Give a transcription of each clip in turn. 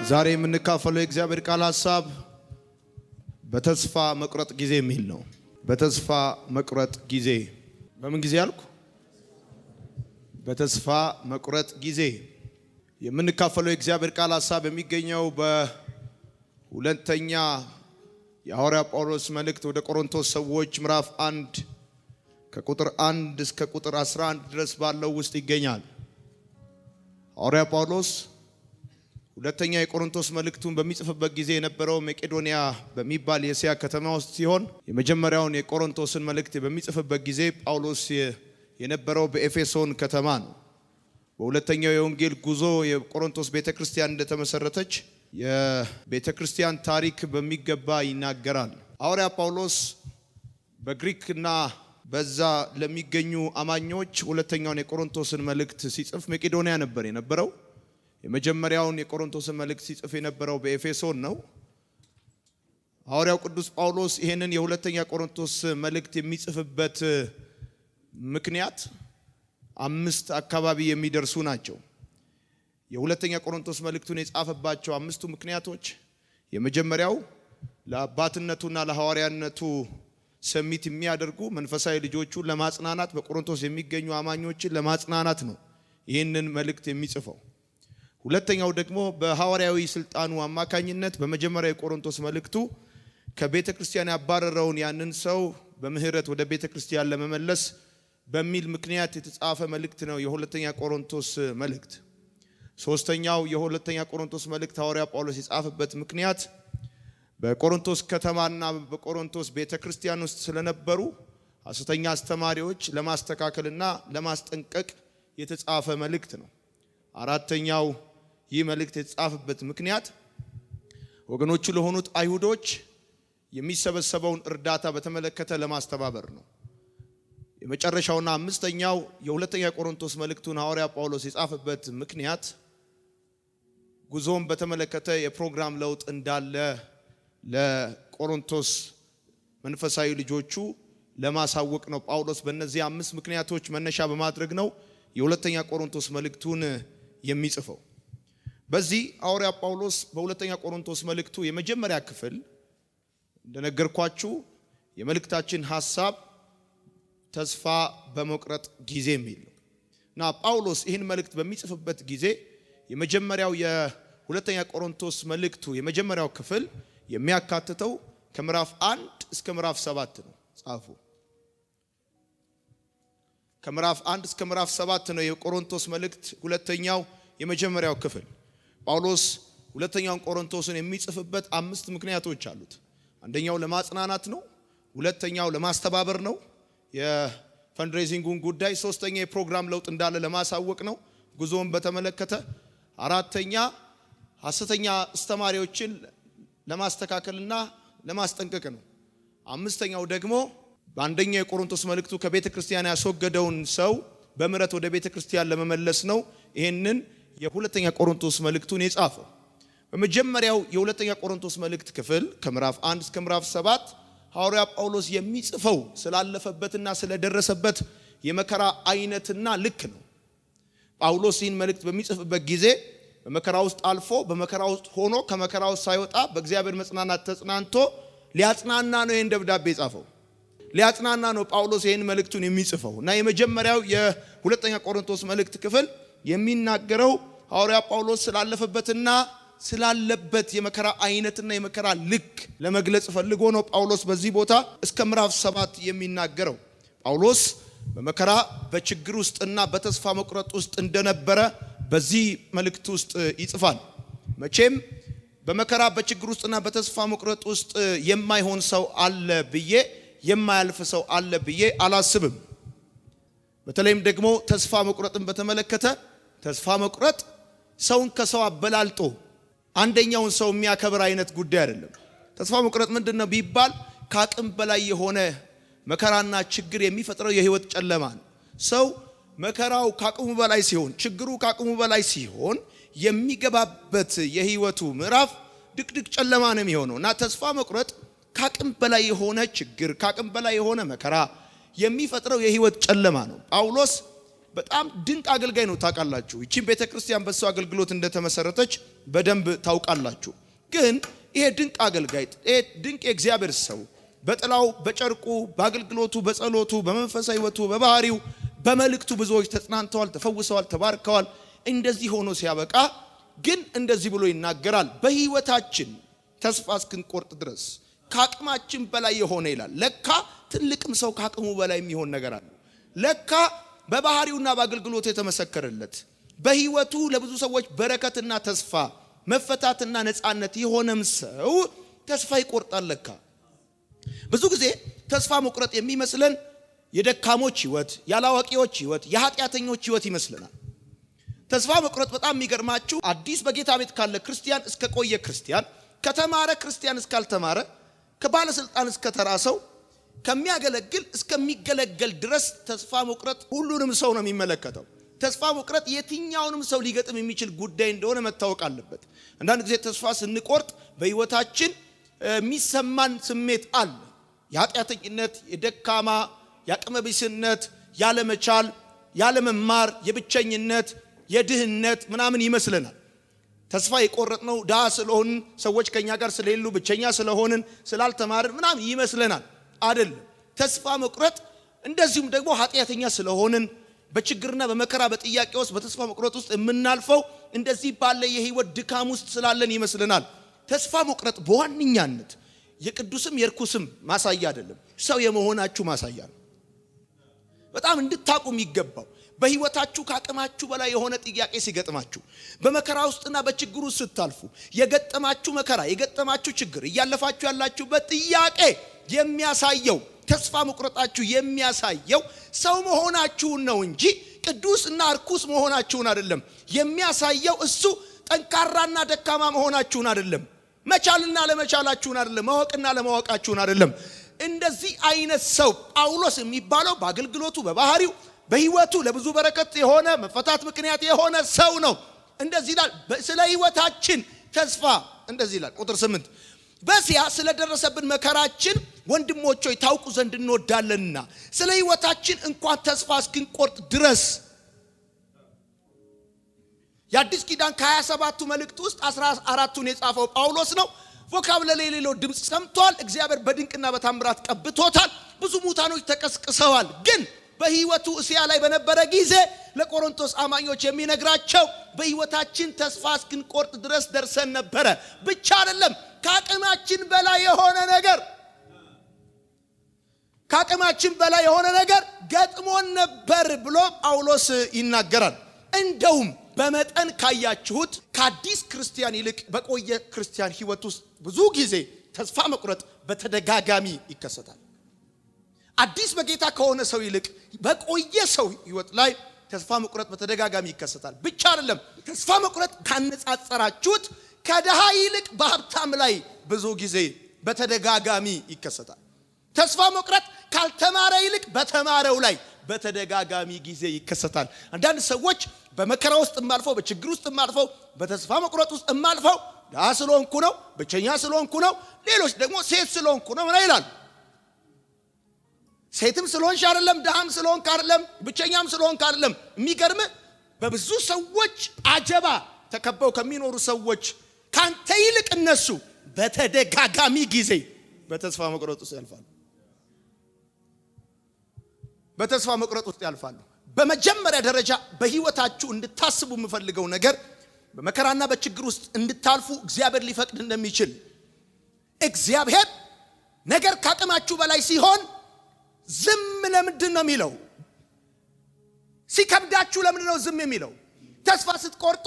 ዛሬ የምንካፈለው የእግዚአብሔር ቃል ሐሳብ በተስፋ መቁረጥ ጊዜ የሚል ነው። በተስፋ መቁረጥ ጊዜ። በምን ጊዜ አልኩ? በተስፋ መቁረጥ ጊዜ። የምንካፈለው የእግዚአብሔር ቃል ሐሳብ የሚገኘው በሁለተኛ የሐዋርያ ጳውሎስ መልእክት ወደ ቆሮንቶስ ሰዎች ምዕራፍ 1 ከቁጥር 1 እስከ ቁጥር 11 ድረስ ባለው ውስጥ ይገኛል። ሐዋርያ ጳውሎስ ሁለተኛ የቆሮንቶስ መልእክቱን በሚጽፍበት ጊዜ የነበረው መቄዶንያ በሚባል የእስያ ከተማ ውስጥ ሲሆን፣ የመጀመሪያውን የቆሮንቶስን መልእክት በሚጽፍበት ጊዜ ጳውሎስ የነበረው በኤፌሶን ከተማ ነው። በሁለተኛው የወንጌል ጉዞ የቆሮንቶስ ቤተ ክርስቲያን እንደተመሰረተች የቤተ ክርስቲያን ታሪክ በሚገባ ይናገራል። ሐዋርያ ጳውሎስ በግሪክና በዛ ለሚገኙ አማኞች ሁለተኛውን የቆሮንቶስን መልእክት ሲጽፍ መቄዶንያ ነበር የነበረው። የመጀመሪያውን የቆሮንቶስን መልእክት ሲጽፍ የነበረው በኤፌሶን ነው። ሐዋርያው ቅዱስ ጳውሎስ ይህንን የሁለተኛ ቆሮንቶስ መልእክት የሚጽፍበት ምክንያት አምስት አካባቢ የሚደርሱ ናቸው። የሁለተኛ ቆሮንቶስ መልእክቱን የጻፈባቸው አምስቱ ምክንያቶች፣ የመጀመሪያው ለአባትነቱና ለሐዋርያነቱ ሰሚት የሚያደርጉ መንፈሳዊ ልጆቹን ለማጽናናት፣ በቆሮንቶስ የሚገኙ አማኞችን ለማጽናናት ነው ይህንን መልእክት የሚጽፈው። ሁለተኛው ደግሞ በሐዋርያዊ ስልጣኑ አማካኝነት በመጀመሪያው የቆሮንቶስ መልእክቱ ከቤተ ክርስቲያን ያባረረውን ያንን ሰው በምህረት ወደ ቤተ ክርስቲያን ለመመለስ በሚል ምክንያት የተጻፈ መልእክት ነው የሁለተኛ ቆሮንቶስ መልእክት። ሶስተኛው የሁለተኛ ቆሮንቶስ መልእክት ሐዋርያ ጳውሎስ የጻፈበት ምክንያት በቆሮንቶስ ከተማና በቆሮንቶስ ቤተ ክርስቲያን ውስጥ ስለነበሩ ሐሰተኛ አስተማሪዎች ለማስተካከልና ለማስጠንቀቅ የተጻፈ መልእክት ነው። አራተኛው ይህ መልእክት የተጻፈበት ምክንያት ወገኖቹ ለሆኑት አይሁዶች የሚሰበሰበውን እርዳታ በተመለከተ ለማስተባበር ነው። የመጨረሻውና አምስተኛው የሁለተኛ ቆሮንቶስ መልእክቱን ሐዋርያ ጳውሎስ የጻፈበት ምክንያት ጉዞን በተመለከተ የፕሮግራም ለውጥ እንዳለ ለቆሮንቶስ መንፈሳዊ ልጆቹ ለማሳወቅ ነው። ጳውሎስ በእነዚህ አምስት ምክንያቶች መነሻ በማድረግ ነው የሁለተኛ ቆሮንቶስ መልእክቱን የሚጽፈው። በዚህ ሐዋርያ ጳውሎስ በሁለተኛ ቆሮንቶስ መልእክቱ የመጀመሪያ ክፍል፣ እንደነገርኳችሁ የመልእክታችን ሐሳብ ተስፋ በመቁረጥ ጊዜ የሚል ነው፣ እና ጳውሎስ ይህን መልእክት በሚጽፍበት ጊዜ የመጀመሪያው የሁለተኛ ቆሮንቶስ መልእክቱ የመጀመሪያው ክፍል የሚያካትተው ከምዕራፍ 1 እስከ ምዕራፍ 7 ነው። ጻፉ። ከምዕራፍ 1 እስከ ምዕራፍ 7 ነው የቆሮንቶስ መልእክት ሁለተኛው የመጀመሪያው ክፍል። ጳውሎስ ሁለተኛውን ቆሮንቶስን የሚጽፍበት አምስት ምክንያቶች አሉት። አንደኛው ለማጽናናት ነው። ሁለተኛው ለማስተባበር ነው፣ የ fundraising ኡን ጉዳይ። ሶስተኛ የፕሮግራም ለውጥ እንዳለ ለማሳወቅ ነው፣ ጉዞውን በተመለከተ። አራተኛ ሐሰተኛ አስተማሪዎችን ለማስተካከልና ለማስጠንቀቅ ነው። አምስተኛው ደግሞ በአንደኛው የቆሮንቶስ መልእክቱ ከቤተ ክርስቲያን ያስወገደውን ሰው በምህረት ወደ ቤተ ክርስቲያን ለመመለስ ነው። ይህንን የሁለተኛ ቆሮንቶስ መልእክቱን የጻፈው። በመጀመሪያው የሁለተኛ ቆሮንቶስ መልእክት ክፍል ከምዕራፍ 1 እስከ ምዕራፍ 7 ሐዋርያ ጳውሎስ የሚጽፈው ስላለፈበትና ስለደረሰበት የመከራ አይነትና ልክ ነው። ጳውሎስ ይህን መልእክት በሚጽፍበት ጊዜ በመከራ ውስጥ አልፎ፣ በመከራ ውስጥ ሆኖ፣ ከመከራ ውስጥ ሳይወጣ በእግዚአብሔር መጽናናት ተጽናንቶ ሊያጽናና ነው ይህን ደብዳቤ የጻፈው። ሊያጽናና ነው ጳውሎስ ይህን መልእክቱን የሚጽፈው። እና የመጀመሪያው የሁለተኛ ቆሮንቶስ መልእክት ክፍል የሚናገረው ሐዋርያ ጳውሎስ ስላለፈበትና ስላለበት የመከራ አይነትና የመከራ ልክ ለመግለጽ ፈልጎ ነው ጳውሎስ በዚህ ቦታ እስከ ምዕራፍ 7 የሚናገረው። ጳውሎስ በመከራ፣ በችግር ውስጥና በተስፋ መቁረጥ ውስጥ እንደነበረ በዚህ መልእክት ውስጥ ይጽፋል። መቼም በመከራ፣ በችግር ውስጥና በተስፋ መቁረጥ ውስጥ የማይሆን ሰው አለ ብዬ፣ የማያልፍ ሰው አለ ብዬ አላስብም። በተለይም ደግሞ ተስፋ መቁረጥን በተመለከተ፣ ተስፋ መቁረጥ ሰውን ከሰው አበላልጦ አንደኛውን ሰው የሚያከብር አይነት ጉዳይ አይደለም። ተስፋ መቁረጥ ምንድን ነው ቢባል ከአቅም በላይ የሆነ መከራና ችግር የሚፈጥረው የህይወት ጨለማ ነው። ሰው መከራው ከአቅሙ በላይ ሲሆን፣ ችግሩ ከአቅሙ በላይ ሲሆን የሚገባበት የህይወቱ ምዕራፍ ድቅድቅ ጨለማ ነው የሚሆነው። እና ተስፋ መቁረጥ ከአቅም በላይ የሆነ ችግር፣ ከአቅም በላይ የሆነ መከራ የሚፈጥረው የህይወት ጨለማ ነው። ጳውሎስ በጣም ድንቅ አገልጋይ ነው፣ ታውቃላችሁ። ይቺን ቤተክርስቲያን በሱ አገልግሎት እንደተመሰረተች በደንብ ታውቃላችሁ። ግን ይሄ ድንቅ አገልጋይ፣ ይሄ ድንቅ የእግዚአብሔር ሰው በጥላው፣ በጨርቁ፣ በአገልግሎቱ፣ በጸሎቱ፣ በመንፈሳዊ ሕይወቱ፣ በባህሪው፣ በመልእክቱ ብዙዎች ተጽናንተዋል፣ ተፈውሰዋል፣ ተባርከዋል። እንደዚህ ሆኖ ሲያበቃ ግን እንደዚህ ብሎ ይናገራል። በህይወታችን ተስፋ እስክንቆርጥ ድረስ ከአቅማችን በላይ የሆነ ይላል። ለካ ትልቅም ሰው ከአቅሙ በላይ የሚሆን ነገር አለ። ለካ በባህሪውና በአገልግሎቱ የተመሰከረለት፣ በህይወቱ ለብዙ ሰዎች በረከትና ተስፋ፣ መፈታትና ነፃነት የሆነም ሰው ተስፋ ይቆርጣል። ለካ ብዙ ጊዜ ተስፋ መቁረጥ የሚመስለን የደካሞች ህይወት፣ ያላዋቂዎች ህይወት፣ የኃጢአተኞች ህይወት ይመስለናል። ተስፋ መቁረጥ በጣም የሚገርማችሁ አዲስ በጌታ ቤት ካለ ክርስቲያን እስከ ቆየ ክርስቲያን፣ ከተማረ ክርስቲያን እስካልተማረ፣ ከባለስልጣን እስከ ተራ ሰው፣ ከሚያገለግል እስከሚገለገል ድረስ ተስፋ መቁረጥ ሁሉንም ሰው ነው የሚመለከተው። ተስፋ መቁረጥ የትኛውንም ሰው ሊገጥም የሚችል ጉዳይ እንደሆነ መታወቅ አለበት። አንዳንድ ጊዜ ተስፋ ስንቆርጥ በህይወታችን የሚሰማን ስሜት አለ። የኃጢአተኝነት፣ የደካማ፣ የአቅመቢስነት፣ ያለመቻል፣ ያለመማር፣ የብቸኝነት፣ የድህነት ምናምን ይመስለናል። ተስፋ የቆረጥነው ድሃ ስለሆንን፣ ሰዎች ከኛ ጋር ስለሌሉ፣ ብቸኛ ስለሆንን፣ ስላልተማርን ምናምን ይመስለናል። አይደለም። ተስፋ መቁረጥ እንደዚሁም ደግሞ ኃጢአተኛ ስለሆንን፣ በችግርና በመከራ፣ በጥያቄ ውስጥ፣ በተስፋ መቁረጥ ውስጥ የምናልፈው እንደዚህ ባለ የህይወት ድካም ውስጥ ስላለን ይመስለናል። ተስፋ መቁረጥ በዋነኛነት የቅዱስም የርኩስም ማሳያ አይደለም፣ ሰው የመሆናችሁ ማሳያ ነው። በጣም እንድታቁ የሚገባው በህይወታችሁ ከአቅማችሁ በላይ የሆነ ጥያቄ ሲገጥማችሁ፣ በመከራ ውስጥና በችግሩ ስታልፉ፣ የገጠማችሁ መከራ፣ የገጠማችሁ ችግር፣ እያለፋችሁ ያላችሁበት ጥያቄ የሚያሳየው፣ ተስፋ መቁረጣችሁ የሚያሳየው ሰው መሆናችሁን ነው እንጂ ቅዱስና እርኩስ መሆናችሁን አይደለም። የሚያሳየው እሱ ጠንካራና ደካማ መሆናችሁን አይደለም። መቻልና ለመቻላችሁን አይደለም። ማወቅና ለማወቃችሁን አይደለም። እንደዚህ አይነት ሰው ጳውሎስ የሚባለው በአገልግሎቱ፣ በባህሪው፣ በህይወቱ ለብዙ በረከት የሆነ፣ መፈታት ምክንያት የሆነ ሰው ነው። እንደዚህ ይላል ስለ ህይወታችን ተስፋ፣ እንደዚህ ይላል ቁጥር 8፦ በእስያ ስለደረሰብን መከራችን ወንድሞች ሆይ ታውቁ ዘንድ እንወዳለንና ስለ ህይወታችን እንኳን ተስፋ እስክንቆርጥ ድረስ። የአዲስ ኪዳን ከ27ቱ መልእክት ውስጥ 14ቱን የጻፈው ጳውሎስ ነው። Vocabulary የሌለው ድምፅ ሰምቷል። እግዚአብሔር በድንቅና በታምራት ቀብቶታል። ብዙ ሙታኖች ተቀስቅሰዋል። ግን በህይወቱ እስያ ላይ በነበረ ጊዜ ለቆሮንቶስ አማኞች የሚነግራቸው በህይወታችን ተስፋ እስክንቆርጥ ድረስ ደርሰን ነበረ ብቻ አይደለም፣ ከአቅማችን በላይ የሆነ ነገር፣ ከአቅማችን በላይ የሆነ ነገር ገጥሞን ነበር ብሎ ጳውሎስ ይናገራል። እንደውም በመጠን ካያችሁት ከአዲስ ክርስቲያን ይልቅ በቆየ ክርስቲያን ህይወት ውስጥ ብዙ ጊዜ ተስፋ መቁረጥ በተደጋጋሚ ይከሰታል። አዲስ በጌታ ከሆነ ሰው ይልቅ በቆየ ሰው ህይወት ላይ ተስፋ መቁረጥ በተደጋጋሚ ይከሰታል። ብቻ አይደለም፣ ተስፋ መቁረጥ ካነጻጸራችሁት ከድሃ ይልቅ በሀብታም ላይ ብዙ ጊዜ በተደጋጋሚ ይከሰታል። ተስፋ መቁረጥ ካልተማረ ይልቅ በተማረው ላይ በተደጋጋሚ ጊዜ ይከሰታል። አንዳንድ ሰዎች በመከራ ውስጥ የማልፈው፣ በችግር ውስጥ የማልፈው፣ በተስፋ መቁረጥ ውስጥ የማልፈው ድሃ ስለሆንኩ ነው፣ ብቸኛ ስለሆንኩ ነው፣ ሌሎች ደግሞ ሴት ስለሆንኩ ነው ምናምን ይላሉ። ሴትም ስለሆንሽ አይደለም፣ ድሃም ስለሆንክ አይደለም፣ ብቸኛም ስለሆንክ አይደለም። የሚገርም በብዙ ሰዎች አጀባ ተከበው ከሚኖሩ ሰዎች ካንተ ይልቅ እነሱ በተደጋጋሚ ጊዜ በተስፋ መቁረጥ ውስጥ ያልፋሉ። በተስፋ መቁረጥ ውስጥ ያልፋሉ። በመጀመሪያ ደረጃ በህይወታችሁ እንድታስቡ የምፈልገው ነገር በመከራና በችግር ውስጥ እንድታልፉ እግዚአብሔር ሊፈቅድ እንደሚችል፣ እግዚአብሔር ነገር ካቅማችሁ በላይ ሲሆን ዝም ለምንድን ነው የሚለው? ሲከብዳችሁ ለምንድን ነው ዝም የሚለው? ተስፋ ስትቆርጡ፣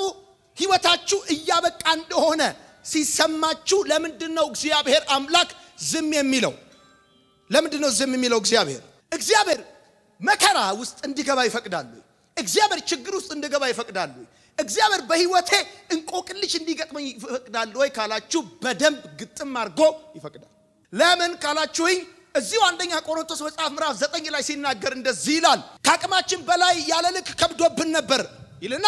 ህይወታችሁ እያበቃ እንደሆነ ሲሰማችሁ ለምንድን ነው እግዚአብሔር አምላክ ዝም የሚለው? ለምንድን ነው ዝም የሚለው እግዚአብሔር? እግዚአብሔር መከራ ውስጥ እንዲገባ ይፈቅዳሉ? እግዚአብሔር ችግር ውስጥ እንድገባ ይፈቅዳሉ? እግዚአብሔር በህይወቴ እንቆቅልሽ እንዲገጥመኝ ይፈቅዳል ወይ ካላችሁ በደንብ ግጥም አድርጎ ይፈቅዳል። ለምን ካላችሁኝ እዚሁ አንደኛ ቆሮንቶስ መጽሐፍ ምዕራፍ 9 ላይ ሲናገር እንደዚህ ይላል። ከአቅማችን በላይ ያለ ልክ ከብዶብን ነበር ይልና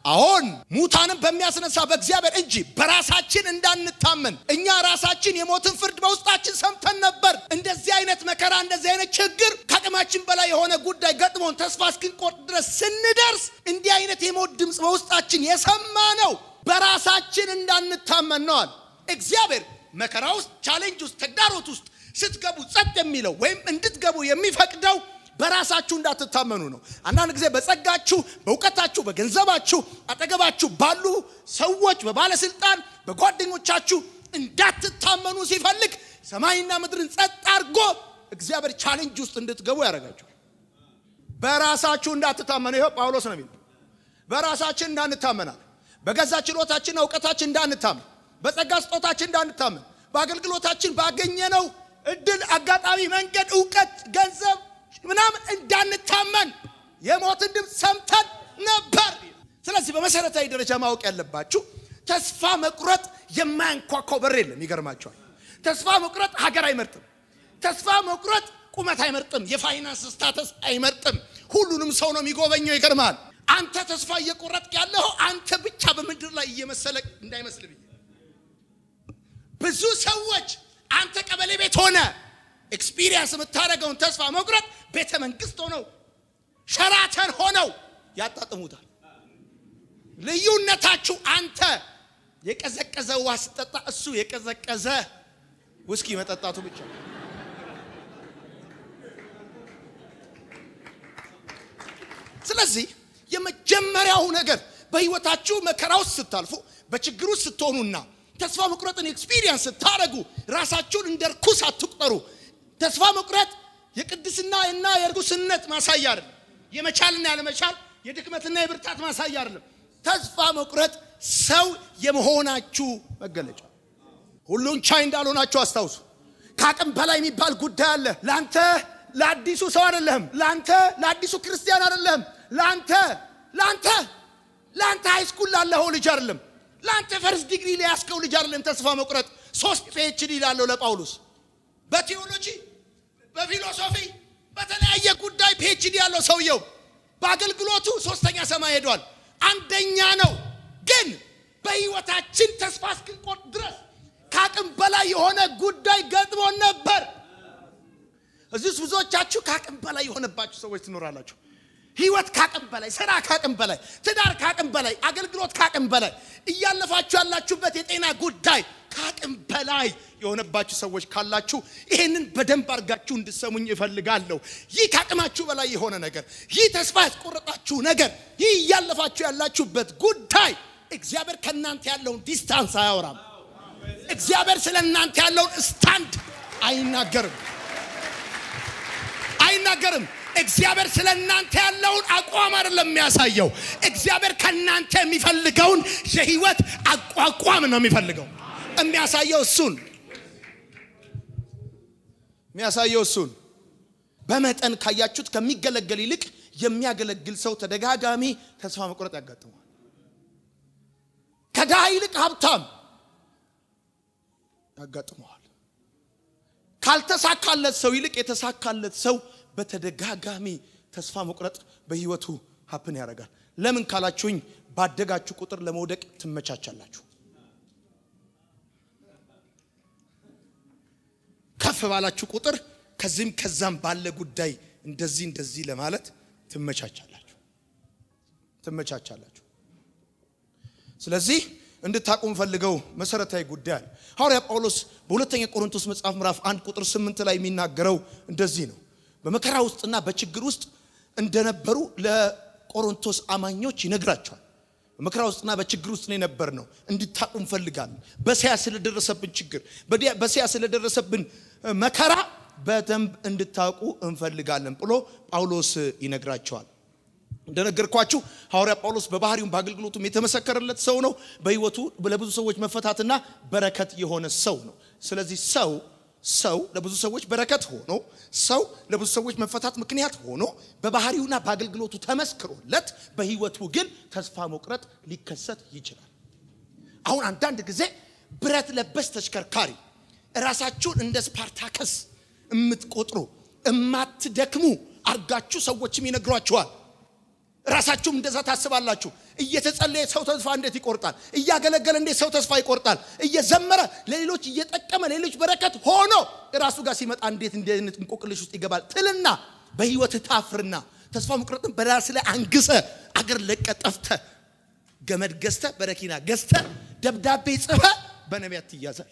አሁን ሙታንን በሚያስነሳ በእግዚአብሔር እንጂ በራሳችን እንዳንታመን እኛ ራሳችን የሞትን ፍርድ በውስጣችን ሰምተን ነበር። እንደዚህ አይነት መከራ፣ እንደዚህ አይነት ችግር፣ ከአቅማችን በላይ የሆነ ጉዳይ ገጥሞን ተስፋ እስክንቆርጥ ድረስ ስንደርስ እንዲህ አይነት የሞት ድምፅ በውስጣችን የሰማነው በራሳችን እንዳንታመን ነው አለ። እግዚአብሔር መከራ ውስጥ፣ challenge ውስጥ፣ ተግዳሮት ውስጥ ስትገቡ ጸጥ የሚለው ወይም እንድትገቡ የሚፈቅደው በራሳችሁ እንዳትታመኑ ነው። አንዳንድ ጊዜ በጸጋችሁ፣ በእውቀታችሁ፣ በገንዘባችሁ፣ አጠገባችሁ ባሉ ሰዎች፣ በባለስልጣን፣ በጓደኞቻችሁ እንዳትታመኑ ሲፈልግ ሰማይና ምድርን ጸጥ አድርጎ እግዚአብሔር challenge ውስጥ እንድትገቡ ያደርጋችኋል። በራሳችሁ እንዳትታመኑ፣ ይኸው ጳውሎስ ነው የሚለው። በራሳችን እንዳንታመናል፣ በገዛ ችሎታችንና እውቀታችን እንዳንታመን፣ በጸጋ ስጦታችን እንዳንታመን፣ በአገልግሎታችን ባገኘነው እድል፣ አጋጣሚ፣ መንገድ፣ እውቀት፣ ገንዘብ ምናምን እንዳንታመን የሞትን ድምፅ ሰምተን ነበር። ስለዚህ በመሰረታዊ ደረጃ ማወቅ ያለባችሁ ተስፋ መቁረጥ የማያንኳኳው በር የለም። ይገርማችኋል። ተስፋ መቁረጥ ሀገር አይመርጥም። ተስፋ መቁረጥ ቁመት አይመርጥም። የ finance status አይመርጥም። ሁሉንም ሰው ነው የሚጎበኘው። ይገርማል። አንተ ተስፋ እየቆረጥክ ያለው አንተ ብቻ በምድር ላይ እየመሰለ እንዳይመስል ብዬ፣ ብዙ ሰዎች አንተ ቀበሌ ቤት ሆነህ experience የምታደርገውን ተስፋ መቁረጥ ቤተ መንግስት ሆነው፣ ሸራተን ሆነው ያጣጥሙታል። ልዩነታችሁ አንተ የቀዘቀዘ ውሃ ስትጠጣ እሱ የቀዘቀዘ ውስኪ መጠጣቱ ብቻ። ስለዚህ የመጀመሪያው ነገር በህይወታችሁ መከራ ውስጥ ስታልፉ፣ በችግር ውስጥ ስትሆኑና ተስፋ መቁረጥን experience ስታደርጉ ራሳችሁን እንደ ርኩስ አትቁጠሩ። ተስፋ መቁረጥ የቅድስና እና የርኩስነት ማሳያ አይደለም። የመቻልና ያለመቻል፣ የድክመትና የብርታት ማሳያ አይደለም። ተስፋ መቁረጥ ሰው የመሆናችሁ መገለጫ። ሁሉን ቻይ እንዳልሆናችሁ አስታውሱ። ከአቅም በላይ የሚባል ጉዳይ አለ። ለአንተ ለአዲሱ ሰው አይደለህም። ለአንተ ለአዲሱ ክርስቲያን አይደለህም። ለአንተ high school ላለኸው ልጅ አይደለም። ለአንተ first degree ለያዝከው ልጅ አይደለም። ተስፋ መቁረጥ ሶስት PhD ላለው ለጳውሎስ፣ በ theology፣ በ philosophy፣ በተለያየ ጉዳይ PhD ያለው ሰውየው በአገልግሎቱ ሶስተኛ ሰማይ ሄዷል። አንደኛ ነው። ግን በህይወታችን ተስፋ እስክንቆርጥ ድረስ ከአቅም በላይ የሆነ ጉዳይ ገጥሞን ነበር። እዚህ ውስጥ ብዙዎቻችሁ ከአቅም በላይ የሆነባችሁ ሰዎች ትኖራላችሁ። ህይወት ከአቅም በላይ፣ ስራ ከአቅም በላይ፣ ትዳር ከአቅም በላይ፣ አገልግሎት ከአቅም በላይ፣ እያለፋችሁ ያላችሁበት የጤና ጉዳይ ከአቅም በላይ የሆነባችሁ ሰዎች ካላችሁ ይሄንን በደንብ አድርጋችሁ እንድሰሙኝ እፈልጋለሁ። ይህ ከአቅማችሁ በላይ የሆነ ነገር፣ ይህ ተስፋ ያስቆረጣችሁ ነገር፣ ይህ እያለፋችሁ ያላችሁበት ጉዳይ እግዚአብሔር ከእናንተ ያለውን distance አያወራም። እግዚአብሔር ስለ እናንተ ያለውን stand አይናገርም፣ አይናገርም። እግዚአብሔር ስለ እናንተ ያለውን አቋም አይደለም የሚያሳየው። እግዚአብሔር ከእናንተ የሚፈልገውን የህይወት አቋቋም ነው የሚፈልገው። የሚያሳየው እሱን። በመጠን ካያችሁት ከሚገለገል ይልቅ የሚያገለግል ሰው ተደጋጋሚ ተስፋ መቁረጥ ያጋጥመዋል። ከድሃ ይልቅ ሀብታም ያጋጥመዋል። ካልተሳካለት ሰው ይልቅ የተሳካለት ሰው በተደጋጋሚ ተስፋ መቁረጥ በህይወቱ happen ያደርጋል። ለምን ካላችሁኝ ባደጋችሁ ቁጥር ለመውደቅ ትመቻቻላችሁ። ከፍ ባላችሁ ቁጥር ከዚህም ከዛም ባለ ጉዳይ እንደዚህ እንደዚህ ለማለት ትመቻቻላችሁ፣ ትመቻቻላችሁ። ስለዚህ እንድታቁ የምፈልገው መሰረታዊ ጉዳይ አለ። ሐዋርያ ጳውሎስ በሁለተኛ ቆሮንቶስ መጽሐፍ ምዕራፍ 1 ቁጥር 8 ላይ የሚናገረው እንደዚህ ነው። በመከራ ውስጥና በችግር ውስጥ እንደነበሩ ለቆሮንቶስ አማኞች ይነግራቸዋል። በመከራ ውስጥና በችግር ውስጥ ነው የነበርነው፣ እንድታቁ እንፈልጋለን። በእስያ ስለደረሰብን ችግር፣ በእስያ ስለደረሰብን መከራ በደንብ እንድታውቁ እንፈልጋለን ብሎ ጳውሎስ ይነግራቸዋል። እንደነገርኳችሁ ሐዋርያ ጳውሎስ በባህሪውም በአገልግሎቱም የተመሰከረለት ሰው ነው። በሕይወቱ ለብዙ ሰዎች መፈታትና በረከት የሆነ ሰው ነው። ስለዚህ ሰው ለብዙ ሰዎች በረከት ሆኖ፣ ሰው ለብዙ ሰዎች መፈታት ምክንያት ሆኖ፣ በባህሪውና በአገልግሎቱ ተመስክሮለት በሕይወቱ ግን ተስፋ መቁረጥ ሊከሰት ይችላል። አሁን አንዳንድ ጊዜ ብረት ለበስ ተሽከርካሪ፣ እራሳችሁን እንደ ስፓርታከስ የምትቆጥሩ፣ እማትደክሙ አርጋችሁ ሰዎችም ይነግሯችኋል። ራሳችሁም እንደዛ ታስባላችሁ። እየተጸለየ ሰው ተስፋ እንዴት ይቆርጣል? እያገለገለ እንዴት ሰው ተስፋ ይቆርጣል? እየዘመረ ለሌሎች እየጠቀመ ለሌሎች በረከት ሆኖ ራሱ ጋር ሲመጣ እንዴት እንዲህ አይነት እንቆቅልሽ ውስጥ ይገባል ትልና በህይወት ታፍርና ተስፋ መቁረጥን በራስ ላይ አንግሰ አገር ለቀ ጠፍተ ገመድ ገዝተ በረኪና ገዝተ ደብዳቤ ጽፈ በነቢያት ትያዛል።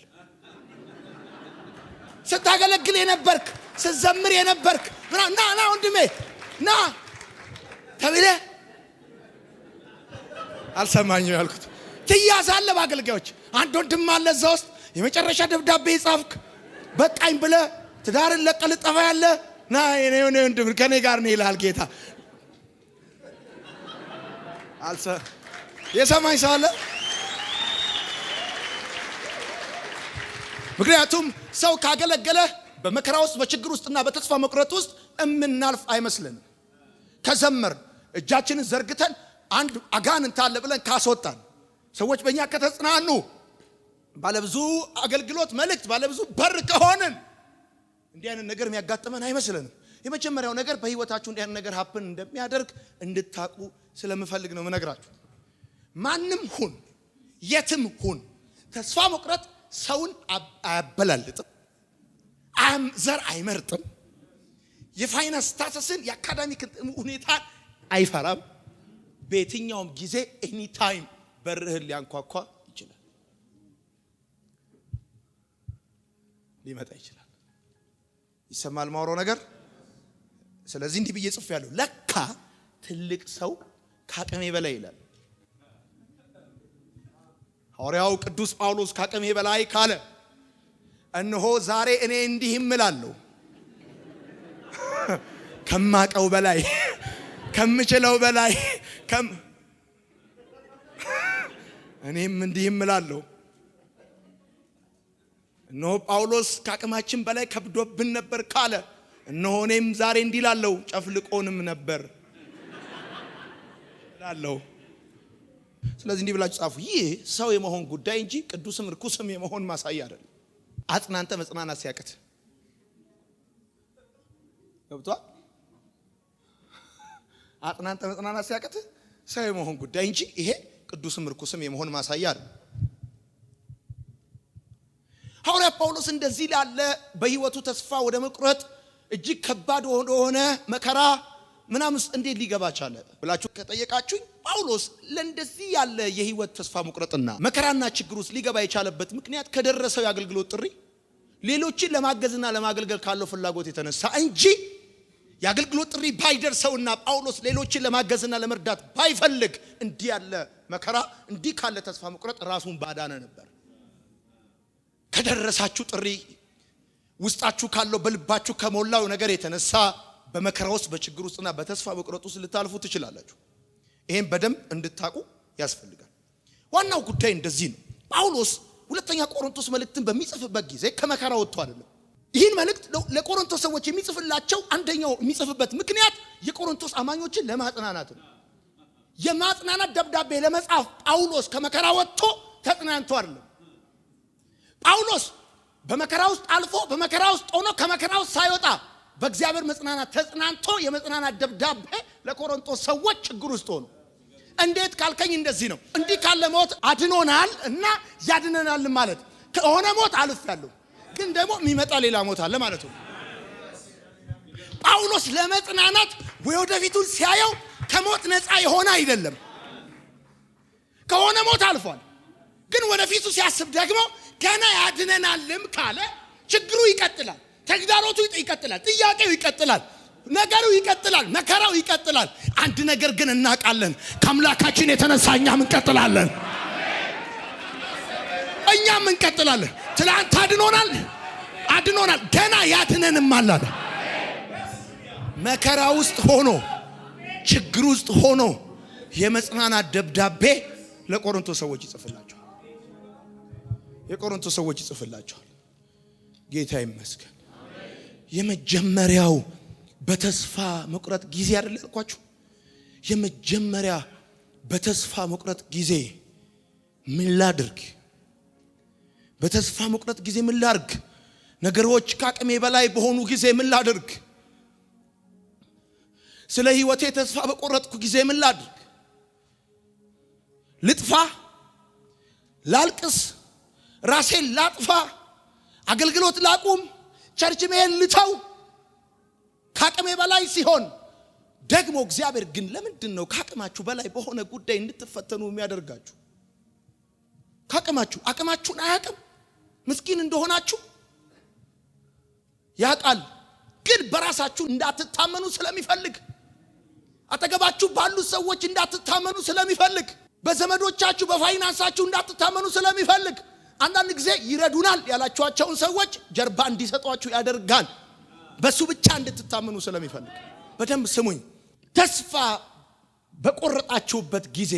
ስታገለግል የነበርክ፣ ስትዘምር የነበርክ፣ ና ና ወንድሜ ና ተብለህ፣ አልሰማኝም ያልኩት፣ ትያዛለህ በአገልጋዮች። አንድ ወንድም አለ እዛ ውስጥ የመጨረሻ ደብዳቤ የጻፍክ፣ በቃኝ ብለህ ትዳርን ለቀህ ልጠፋ ያለ፣ ና የኔ ወንድም ከኔ ጋር ነው ይልሃል ጌታ። የሰማኝ ሰው አለ? ምክንያቱም ሰው ካገለገለ በመከራ ውስጥ፣ በችግር ውስጥና በተስፋ መቁረጥ ውስጥ እምናልፍ አይመስልንም። ከዘመር፣ እጃችንን ዘርግተን አንድ አጋንንት አለ ብለን ካስወጣን፣ ሰዎች በእኛ ከተጽናኑ፣ ባለብዙ አገልግሎት መልእክት፣ ባለብዙ በር ከሆንን እንዲህ አይነት ነገር የሚያጋጥመን አይመስለንም። የመጀመሪያው ነገር በህይወታችሁ እንዲህ አይነት ነገር happen እንደሚያደርግ እንድታቁ ስለምፈልግ ነው የምነግራችሁ። ማንም ሁን፣ የትም ሁን፣ ተስፋ መቁረጥ ሰውን አያበላልጥም፣ ዘር አይመርጥም፣ የ finance status ን የ academic ሁኔታ አይፈራም። በየትኛውም ጊዜ anytime በርህን ሊያንኳኳ ይችላል፣ ሊመጣ ይችላል። ይሰማል ማውራው ነገር። ስለዚህ እንዲህ ብዬ ጽፌያለሁ። ለካ ትልቅ ሰው ከአቅሜ በላይ ይላል። ሐዋርያው ቅዱስ ጳውሎስ ከአቅሜ በላይ ካለ፣ እነሆ ዛሬ እኔ እንዲህ እምላለሁ፣ ከማቀው በላይ፣ ከምችለው በላይ፣ እኔም እንዲህ እምላለሁ። እነሆ ጳውሎስ ከአቅማችን በላይ ከብዶብን ነበር ካለ፣ እነሆ እኔም ዛሬ እንዲህ እላለሁ፣ ጨፍልቆንም ነበር እላለሁ። ስለዚህ እንዲህ ብላችሁ ጻፉ። ይህ ሰው የመሆን ጉዳይ እንጂ ቅዱስም ርኩስም የመሆን ማሳያ አይደለም። አጽናንተ መጽናናት ሲያቅት፣ ገብቷል። አጽናንተ መጽናናት ሲያቅት ሰው የመሆን ጉዳይ እንጂ ይሄ ቅዱስም ርኩስም የመሆን ማሳያ አይደለም። ሐዋርያ ጳውሎስ እንደዚህ ላለ በህይወቱ ተስፋ ወደ መቁረጥ እጅግ ከባድ ወደሆነ መከራ ምናምን ውስጥ እንዴት ሊገባ ቻለ ብላችሁ ከጠየቃችሁኝ፣ ጳውሎስ ለእንደዚህ ያለ የህይወት ተስፋ መቁረጥና መከራና ችግር ውስጥ ሊገባ የቻለበት ምክንያት ከደረሰው የአገልግሎት ጥሪ፣ ሌሎችን ለማገዝና ለማገልገል ካለው ፍላጎት የተነሳ እንጂ የአገልግሎት ጥሪ ባይደርሰውና ጳውሎስ ሌሎችን ለማገዝና ለመርዳት ባይፈልግ እንዲህ ያለ መከራ፣ እንዲህ ካለ ተስፋ መቁረጥ ራሱን ባዳነ ነበር። ከደረሳችሁ ጥሪ፣ ውስጣችሁ ካለው፣ በልባችሁ ከሞላው ነገር የተነሳ በመከራ ውስጥ፣ በችግር ውስጥና በተስፋ መቁረጥ ውስጥ ልታልፉ ትችላላችሁ። ይሄን በደንብ እንድታቁ ያስፈልጋል። ዋናው ጉዳይ እንደዚህ ነው። ጳውሎስ ሁለተኛ ቆሮንቶስ መልእክትን በሚጽፍበት ጊዜ ከመከራ ወጥቶ አይደለም። ይህን መልእክት ለቆሮንቶስ ሰዎች የሚጽፍላቸው አንደኛው የሚጽፍበት ምክንያት የቆሮንቶስ አማኞችን ለማጽናናት ነው። የማጽናናት ደብዳቤ ለመጻፍ ጳውሎስ ከመከራ ወጥቶ ተጽናንቶ አይደለም። ጳውሎስ በመከራ ውስጥ አልፎ፣ በመከራ ውስጥ ሆኖ፣ ከመከራ ውስጥ ሳይወጣ በእግዚአብሔር መጽናናት ተጽናንቶ የመጽናናት ደብዳቤ ለቆሮንቶስ ሰዎች ችግር ውስጥ ሆኖ፣ እንዴት ካልከኝ እንደዚህ ነው። እንዲህ ካለ ሞት አድኖናል እና ያድነናል ማለት ከሆነ ሞት አልፌያለሁ፣ ግን ደግሞ የሚመጣ ሌላ ሞት አለ ማለት ነው። ጳውሎስ ለመጽናናት ወደፊቱን ሲያየው ከሞት ነፃ የሆነ አይደለም። ከሆነ ሞት አልፏል። ግን ወደፊቱ ሲያስብ ደግሞ ገና ያድነናልም ካለ ችግሩ ይቀጥላል፣ ተግዳሮቱ ይቀጥላል፣ ጥያቄው ይቀጥላል፣ ነገሩ ይቀጥላል፣ መከራው ይቀጥላል። አንድ ነገር ግን እናውቃለን፣ ከአምላካችን የተነሳ እኛም እንቀጥላለን፣ እኛም እንቀጥላለን። ትላንት አድኖናል፣ አድኖናል፣ ገና ያድነንም አለ። መከራ ውስጥ ሆኖ፣ ችግር ውስጥ ሆኖ የመጽናናት ደብዳቤ ለቆሮንቶስ ሰዎች ይጽፍላቸዋል። የቆሮንቶስ ሰዎች ይጽፍላቸዋል። ጌታ ይመስገን። የመጀመሪያው በተስፋ መቁረጥ ጊዜ አይደል ያልኳችሁ? የመጀመሪያ በተስፋ መቁረጥ ጊዜ ምን ላድርግ? በተስፋ መቁረጥ ጊዜ ምን ላድርግ? ነገሮች ከአቅሜ በላይ በሆኑ ጊዜ ምን ላድርግ? ስለ ህይወቴ ተስፋ በቆረጥኩ ጊዜ ምን ላድርግ? ልጥፋ? ላልቅስ? ራሴን ላጥፋ? አገልግሎት ላቁም? Church መሄድ ልተው? ከአቅሜ በላይ ሲሆን ደግሞ እግዚአብሔር ግን ለምንድን ነው ከአቅማችሁ በላይ በሆነ ጉዳይ እንድትፈተኑ የሚያደርጋችሁ? ከአቅማችሁ፣ አቅማችሁን አያቅም? ምስኪን እንደሆናችሁ ያውቃል። ግን በራሳችሁ እንዳትታመኑ ስለሚፈልግ፣ አጠገባችሁ ባሉ ሰዎች እንዳትታመኑ ስለሚፈልግ፣ በዘመዶቻችሁ በፋይናንሳችሁ እንዳትታመኑ ስለሚፈልግ፣ አንዳንድ ጊዜ ይረዱናል ያላችኋቸውን ሰዎች ጀርባ እንዲሰጧችሁ ያደርጋል። በሱ ብቻ እንድትታመኑ ስለሚፈልግ። በደንብ ስሙኝ። ተስፋ በቆረጣችሁበት ጊዜ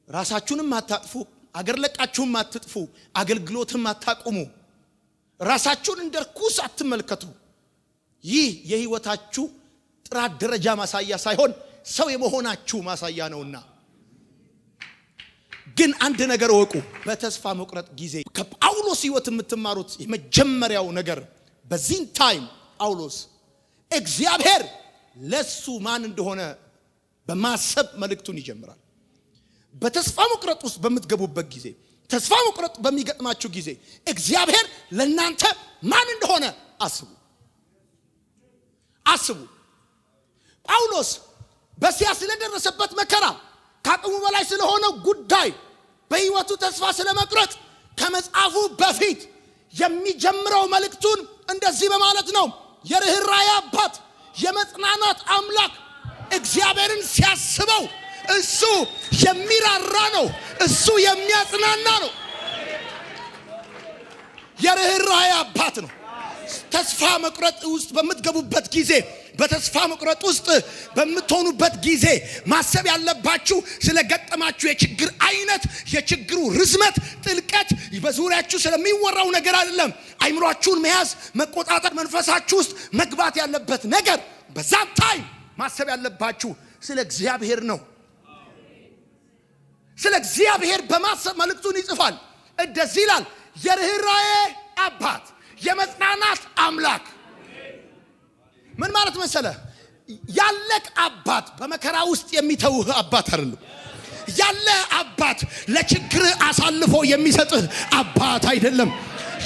ራሳችሁንም አታጥፉ፣ አገር ለቃችሁም አትጥፉ፣ አገልግሎትም አታቁሙ። ራሳችሁን እንደ ርኩስ አትመልከቱ። ይህ የህይወታችሁ ጥራት ደረጃ ማሳያ ሳይሆን ሰው የመሆናችሁ ማሳያ ነውና። ግን አንድ ነገር እወቁ። በተስፋ መቁረጥ ጊዜ ከጳውሎስ ህይወት የምትማሩት የመጀመሪያው ነገር፣ በዚህን time ጳውሎስ እግዚአብሔር ለሱ ማን እንደሆነ በማሰብ መልእክቱን ይጀምራል። በተስፋ መቁረጥ ውስጥ በምትገቡበት ጊዜ፣ ተስፋ መቁረጥ በሚገጥማችሁ ጊዜ እግዚአብሔር ለናንተ ማን እንደሆነ አስቡ፣ አስቡ። ጳውሎስ በእስያ ስለደረሰበት መከራ፣ ከአቅሙ በላይ ስለሆነው ጉዳይ፣ በህይወቱ ተስፋ ስለመቁረጥ ከመጻፉ በፊት የሚጀምረው መልእክቱን እንደዚህ በማለት ነው። የርኅራኄ አባት፣ የመጽናናት አምላክ እግዚአብሔርን ሲያስበው እሱ የሚራራ ነው። እሱ የሚያጽናና ነው። የርኅራኄ አባት ነው። ተስፋ መቁረጥ ውስጥ በምትገቡበት ጊዜ፣ በተስፋ መቁረጥ ውስጥ በምትሆኑበት ጊዜ ማሰብ ያለባችሁ ስለገጠማችሁ የችግር አይነት፣ የችግሩ ርዝመት፣ ጥልቀት፣ በዙሪያችሁ ስለሚወራው ነገር አይደለም። አይምሯችሁን መያዝ፣ መቆጣጠር፣ መንፈሳችሁ ውስጥ መግባት ያለበት ነገር፣ በዛም time ማሰብ ያለባችሁ ስለ እግዚአብሔር ነው። ስለ እግዚአብሔር በማሰብ መልእክቱን ይጽፋል። እንደዚህ ይላል፣ የርኅራኄ አባት፣ የመጽናናት አምላክ። ምን ማለት መሰለ? ያለክ አባት በመከራ ውስጥ የሚተውህ አባት አይደለም። ያለህ አባት ለችግርህ አሳልፎ የሚሰጥህ አባት አይደለም።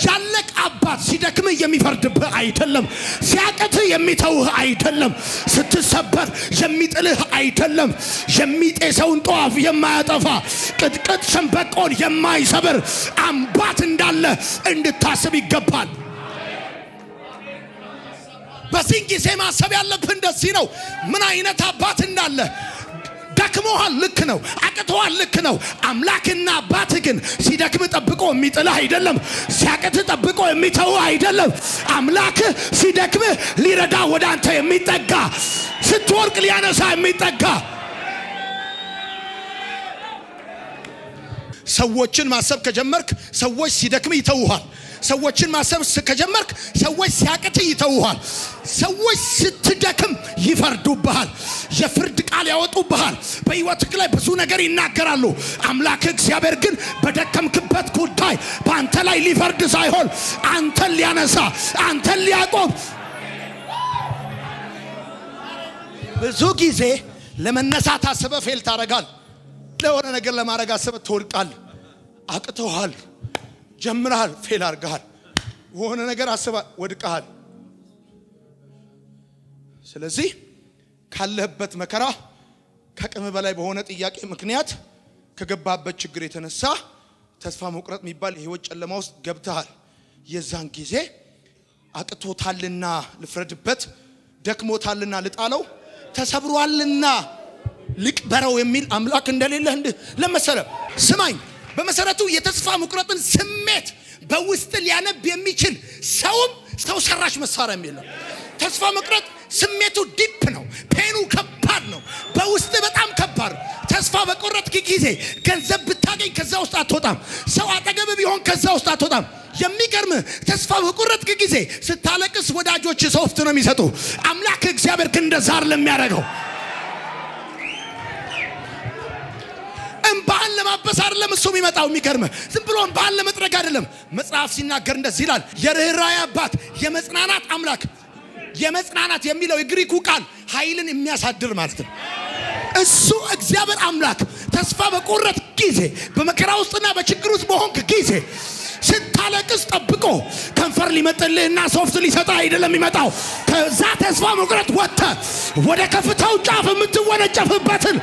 ያለክ አባት ሲደክምህ የሚፈርድብህ አይደለም። ሲያቅትህ የሚተውህ አይደለም። ስትሰበር የሚጥልህ አይደለም። የሚጤሰውን ጧፍ የማያጠፋ፣ ቅጥቅጥ ሸምበቆን የማይሰብር አባት እንዳለ እንድታስብ ይገባል። በዚህን ጊዜ ማሰብ ያለብህ እንደዚህ ነው። ምን አይነት አባት እንዳለ። ደክሞሃል፣ ልክ ነው። አቅቶሃል፣ ልክ ነው። አምላክና አባት ግን ሲደክም ጠብቆ የሚጥልህ አይደለም። ሲያቅትህ ጠብቆ የሚተውህ አይደለም። አምላክህ ሲደክምህ ሊረዳ ወደ አንተ የሚጠጋ፣ ስትወድቅ ሊያነሳ የሚጠጋ። ሰዎችን ማሰብ ከጀመርክ ሰዎች ሲደክም ይተውሃል። ሰዎችን ማሰብ ከጀመርክ ሰዎች ሲያቅት ይተውሃል። ሰዎች ስትደክም ይፈርዱብሃል። የፍርድ ቃል ያወጡብሃል። በሕይወትህ ላይ ብዙ ነገር ይናገራሉ። አምላክ እግዚአብሔር ግን በደከምክበት ጉዳይ በአንተ ላይ ሊፈርድ ሳይሆን አንተን ሊያነሳ፣ አንተን ሊያቆም። ብዙ ጊዜ ለመነሳት አስበህ fail ታረጋል። ለሆነ ነገር ለማድረግ አስበህ ትወድቃለህ። አቅቶሃል። ጀምረሃል፣ fail አድርገሃል። የሆነ ነገር አስበህ ወድቀሃል። ስለዚህ ካለህበት መከራ፣ ከአቅም በላይ በሆነ ጥያቄ ምክንያት ከገባበት ችግር የተነሳ ተስፋ መቁረጥ የሚባል የህይወት ጨለማ ውስጥ ገብተሃል። የዛን ጊዜ አቅቶታልና ልፍረድበት፣ ደክሞታልና ልጣለው፣ ተሰብሯልና ልቅበረው የሚል አምላክ እንደሌለህ ለመሰለ ስማኝ። በመሰረቱ የተስፋ መቁረጥን ስሜት በውስጥ ሊያነብ የሚችል ሰውም ሰው ሰራሽ መሳሪያም የለም። ተስፋ መቁረጥ ስሜቱ deep ነው። Pain ኑ ከባድ ነው። በውስጥ በጣም ከባድ። ተስፋ በቆረጥክ ጊዜ ገንዘብ ብታገኝ ከዛ ውስጥ አትወጣም። ሰው አጠገብ ቢሆን ከዛ ውስጥ አትወጣም። የሚገርም፣ ተስፋ በቆረጥክ ጊዜ ስታለቅስ ወዳጆች soft ነው የሚሰጡ። አምላክ እግዚአብሔር ግን እንደዛ አይደለም የሚያደርገው። እምባህን ለማበስ አይደለም እሱ የሚመጣው። የሚገርም፣ ዝም ብሎ እምባህን ለመጥረግ አይደለም። መጽሐፍ ሲናገር እንደዚህ ይላል፣ የርኅራኄ አባት፣ የመጽናናት አምላክ። የመጽናናት የሚለው የግሪኩ ቃል ኃይልን የሚያሳድር ማለት ነው። እሱ እግዚአብሔር አምላክ ተስፋ በቆረጥ ጊዜ፣ በመከራ ውስጥና በችግር ውስጥ በሆንክ ጊዜ ስታለቅስ ጠብቆ ከንፈር ሊመጥልህና ሶፍት ሊሰጥህ አይደለም የሚመጣው። ከዛ ተስፋ መቁረጥ ወጥተህ ወደ ከፍታው ጫፍ የምትወነጨፍበትን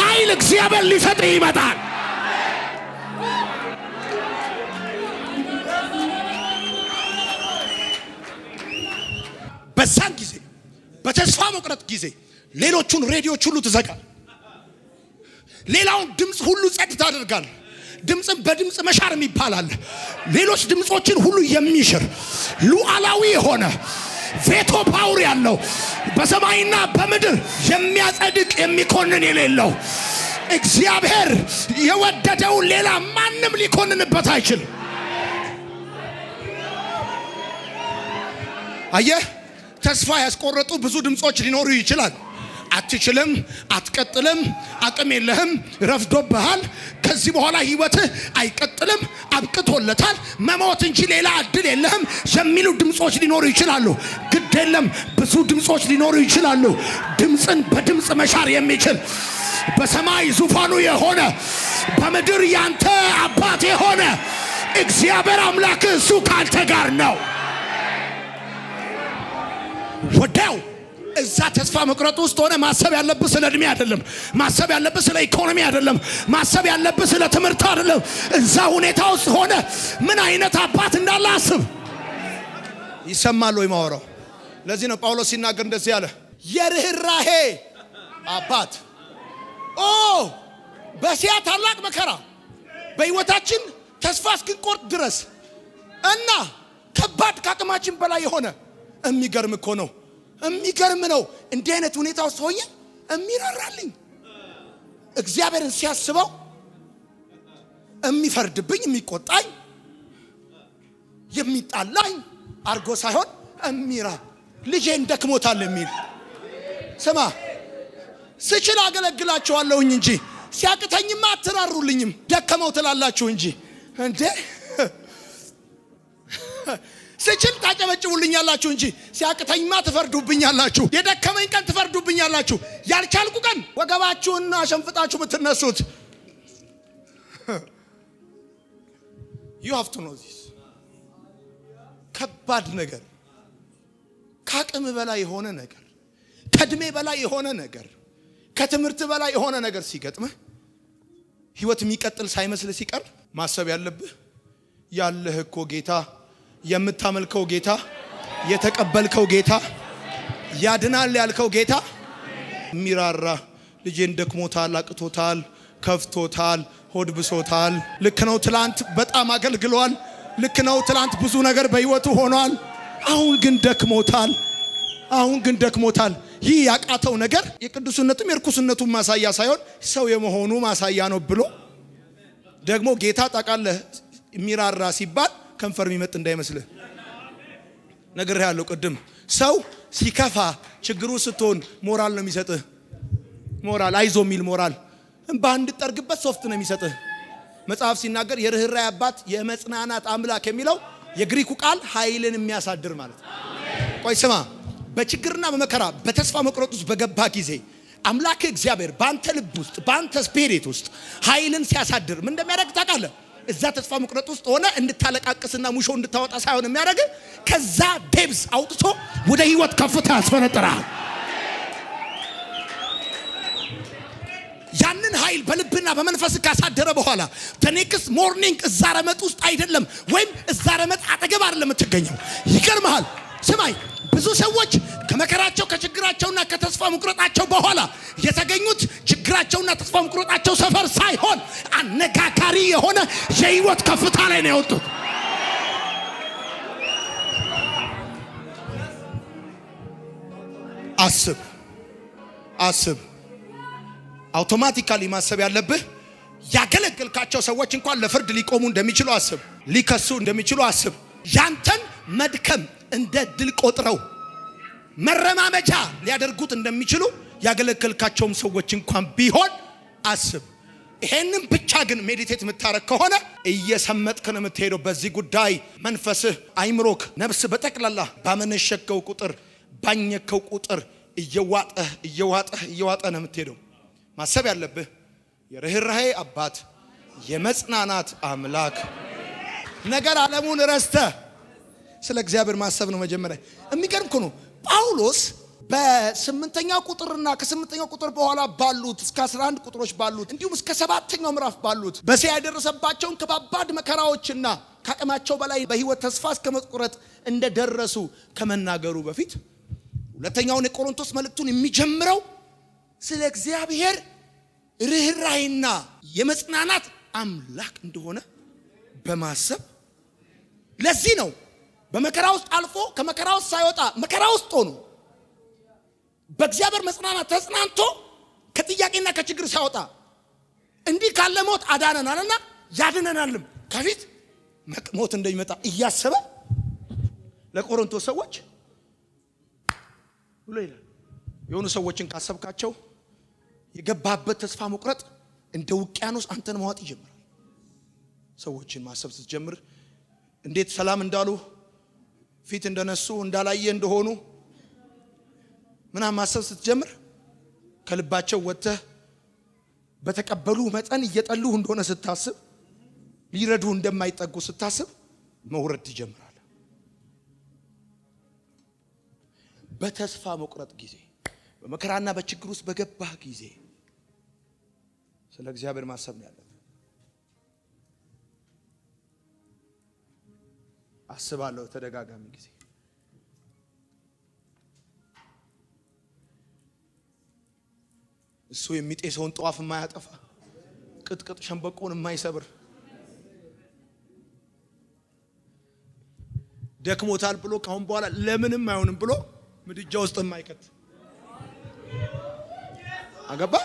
ኃይል እግዚአብሔር ሊሰጥህ ይመጣል። በዛን ጊዜ በተስፋ መቁረጥ ጊዜ ሌሎቹን ሬዲዮች ሁሉ ትዘጋል። ሌላውን ድምፅ ሁሉ ጸጥ ታደርጋል። ድምፅን በድምፅ መሻር የሚባል አለ። ሌሎች ድምፆችን ሁሉ የሚሽር ሉዓላዊ የሆነ veto power ያለው፣ በሰማይና በምድር የሚያጸድቅ የሚኮንን የሌለው እግዚአብሔር የወደደውን ሌላ ማንም ሊኮንንበት አይችልም። አየህ፣ ተስፋ ያስቆረጡ ብዙ ድምፆች ሊኖሩ ይችላል። አትችልም፣ አትቀጥልም፣ አቅም የለህም፣ ረፍዶብሃል፣ ከዚህ በኋላ ህይወትህ አይቀጥልም፣ አብቅቶለታል፣ መሞት እንጂ ሌላ እድል የለህም የሚሉ ድምፆች ሊኖሩ ይችላሉ። ግድ የለም፣ ብዙ ድምፆች ሊኖሩ ይችላሉ። ድምፅን በድምፅ መሻር የሚችል፣ በሰማይ ዙፋኑ የሆነ፣ በምድር ያንተ አባት የሆነ እግዚአብሔር አምላክ እሱ ካንተ ጋር ነው። ወዲያው እዛ ተስፋ መቁረጥ ውስጥ ሆነ ማሰብ ያለብህ ስለ እድሜ አይደለም። ማሰብ ያለብህ ስለ ኢኮኖሚ አይደለም። ማሰብ ያለብህ ስለ ትምህርት አይደለም። እዛ ሁኔታ ውስጥ ሆነ ምን አይነት አባት እንዳለ አስብ። ይሰማል ወይ ማወራው? ለዚህ ነው ጳውሎስ ሲናገር እንደዚህ አለ፣ የርኅራሄ አባት። ኦ፣ በሲያ ታላቅ መከራ በህይወታችን ተስፋ እስክንቆርጥ ድረስ እና ከባድ ከአቅማችን በላይ የሆነ፣ የሚገርም እኮ ነው። የሚገርም ነው። እንዲህ አይነት ሁኔታ ውስጥ ሆኜ የሚራራልኝ እግዚአብሔርን ሲያስበው የሚፈርድብኝ፣ የሚቆጣኝ፣ የሚጣላኝ አርጎ ሳይሆን እሚራ ልጄን ደክሞታል የሚል። ስማ፣ ስችል አገለግላችኋለሁኝ እንጂ ሲያቅተኝማ አትራሩልኝም፣ ደከመው ትላላችሁ እንጂ። እንዴ፣ ስችል ታጨበጭቡልኛላችሁ እንጂ ሲያቅተኝማ ትፈርዱብኛላችሁ። የደከመኝ ቀን ትፈርዱብኛላችሁ። ያልቻልኩ ቀን ወገባችሁን አሸንፍጣችሁ የምትነሱት። You have to know this። ከባድ ነገር፣ ከአቅም በላይ የሆነ ነገር፣ ከእድሜ በላይ የሆነ ነገር፣ ከትምህርት በላይ የሆነ ነገር ሲገጥምህ፣ ህይወት የሚቀጥል ሳይመስል ሲቀር ማሰብ ያለብህ ያለህ እኮ ጌታ፣ የምታመልከው ጌታ፣ የተቀበልከው ጌታ፣ ያድናል ያልከው ጌታ የሚራራ፣ ልጄን ደክሞታል፣ አቅቶታል፣ ከፍቶታል፣ ሆድ ብሶታል። ልክ ነው። ትላንት በጣም አገልግሏል። ልክ ነው። ትላንት ብዙ ነገር በህይወቱ ሆኗል። አሁን ግን ደክሞታል። አሁን ግን ደክሞታል። ይህ ያቃተው ነገር የቅዱስነቱም የርኩስነቱም ማሳያ ሳይሆን ሰው የመሆኑ ማሳያ ነው ብሎ ደግሞ ጌታ ታውቃለህ፣ የሚራራ ሲባል ከንፈር የሚመጥ እንዳይመስልህ ነግሬሃለሁ ቅድም። ሰው ሲከፋ ችግሩ ስትሆን ሞራል ነው የሚሰጥህ። ሞራል፣ አይዞ የሚል ሞራል፣ እንባ እንድጠርግበት ሶፍት ነው የሚሰጥህ። መጽሐፍ ሲናገር የርኅራኄ አባት የመጽናናት አምላክ የሚለው የግሪኩ ቃል ኃይልን የሚያሳድር ማለት ነው። ቆይ ስማ፣ በችግርና በመከራ በተስፋ መቁረጥ ውስጥ በገባ ጊዜ አምላክ እግዚአብሔር በአንተ ልብ ውስጥ፣ በአንተ spirit ውስጥ ኃይልን ሲያሳድር ምን እንደሚያደርግ ታውቃለህ? እዛ ተስፋ መቁረጥ ውስጥ ሆነ እንድታለቃቅስና ሙሾ እንድታወጣ ሳይሆን የሚያደርግ ከዛ depths አውጥቶ ወደ ህይወት ከፍታ ያስፈነጥራል። ያንን ኃይል በልብና በመንፈስ ካሳደረ በኋላ next morning እዛ ረመጥ ውስጥ አይደለም ወይም እዛ ረመጥ አጠገብ አይደለም የምትገኘው። ይገርምሃል። ስማኝ፣ ብዙ ሰዎች ከመከራቸው፣ ከችግራቸውና ከተስፋ መቁረጣቸው በኋላ የተገኙት ችግራቸውና ተስፋ መቁረጣቸው ሰፈር ሳይሆን አነጋጋሪ የሆነ የህይወት ከፍታ ላይ ነው የወጡት። አስብ፣ አስብ። Automatically ማሰብ ያለብህ ያገለገልካቸው ሰዎች እንኳን ለፍርድ ሊቆሙ እንደሚችሉ አስብ። ሊከሱ እንደሚችሉ አስብ። ያንተን መድከም እንደ ድል ቆጥረው መረማመጃ ሊያደርጉት እንደሚችሉ ያገለገልካቸውም ሰዎች እንኳን ቢሆን አስብ። ይሄንን ብቻ ግን meditate የምታረግ ከሆነ እየሰመጥክ ነው የምትሄደው። በዚህ ጉዳይ መንፈስህ፣ አይምሮክ፣ ነፍስ በጠቅላላ ባመነሸከው ቁጥር፣ ባኘከው ቁጥር እየዋጠህ እየዋጠህ እየዋጠህ ነው የምትሄደው። ማሰብ ያለብህ የርኅራኄ አባት፣ የመጽናናት አምላክ፣ ነገር ዓለሙን ረስተህ ስለ እግዚአብሔር ማሰብ ነው መጀመሪያ። የሚገርም እኮ ነው። ጳውሎስ በስምንተኛው ቁጥርና ከስምንተኛው ቁጥር በኋላ ባሉት እስከ 11 ቁጥሮች ባሉት፣ እንዲሁም እስከ ሰባተኛው ምዕራፍ ባሉት፣ በእስያ የደረሰባቸውን ከባባድ መከራዎችና ከአቅማቸው በላይ በሕይወት ተስፋ እስከ መቁረጥ እንደደረሱ ከመናገሩ በፊት ሁለተኛውን የቆሮንቶስ መልእክቱን የሚጀምረው ስለ እግዚአብሔር ርኅራኄና የመጽናናት አምላክ እንደሆነ በማሰብ። ለዚህ ነው በመከራ ውስጥ አልፎ፣ ከመከራ ውስጥ ሳይወጣ፣ መከራ ውስጥ ሆኖ በእግዚአብሔር መጽናናት ተጽናንቶ፣ ከጥያቄና ከችግር ሳይወጣ እንዲህ ካለ ሞት አዳነን አለና ያድነናልም፣ ከፊት ሞት እንደሚመጣ እያሰበ ለቆሮንቶስ ሰዎች ብሎ ይላል። የሆኑ ሰዎችን ካሰብካቸው የገባበት ተስፋ መቁረጥ እንደ ውቅያኖስ አንተን መዋጥ ይጀምራል። ሰዎችን ማሰብ ስትጀምር፣ እንዴት ሰላም እንዳሉ፣ ፊት እንደነሱ፣ እንዳላየ እንደሆኑ ምናምን ማሰብ ስትጀምር፣ ከልባቸው ወጥተህ በተቀበሉ መጠን እየጠሉህ እንደሆነ ስታስብ፣ ሊረዱ እንደማይጠጉ ስታስብ መውረድ ትጀምራለህ። በተስፋ መቁረጥ ጊዜ፣ በመከራና በችግር ውስጥ በገባህ ጊዜ ስለ እግዚአብሔር ማሰብ ነው ያለብህ። አስባለሁ ተደጋጋሚ ጊዜ። እሱ የሚጤሰውን ጧፍ የማያጠፋ፣ ቅጥቅጥ ሸንበቆን የማይሰብር፣ ደክሞታል ብሎ ካሁን በኋላ ለምንም አይሆንም ብሎ ምድጃ ውስጥ የማይከት አገባ።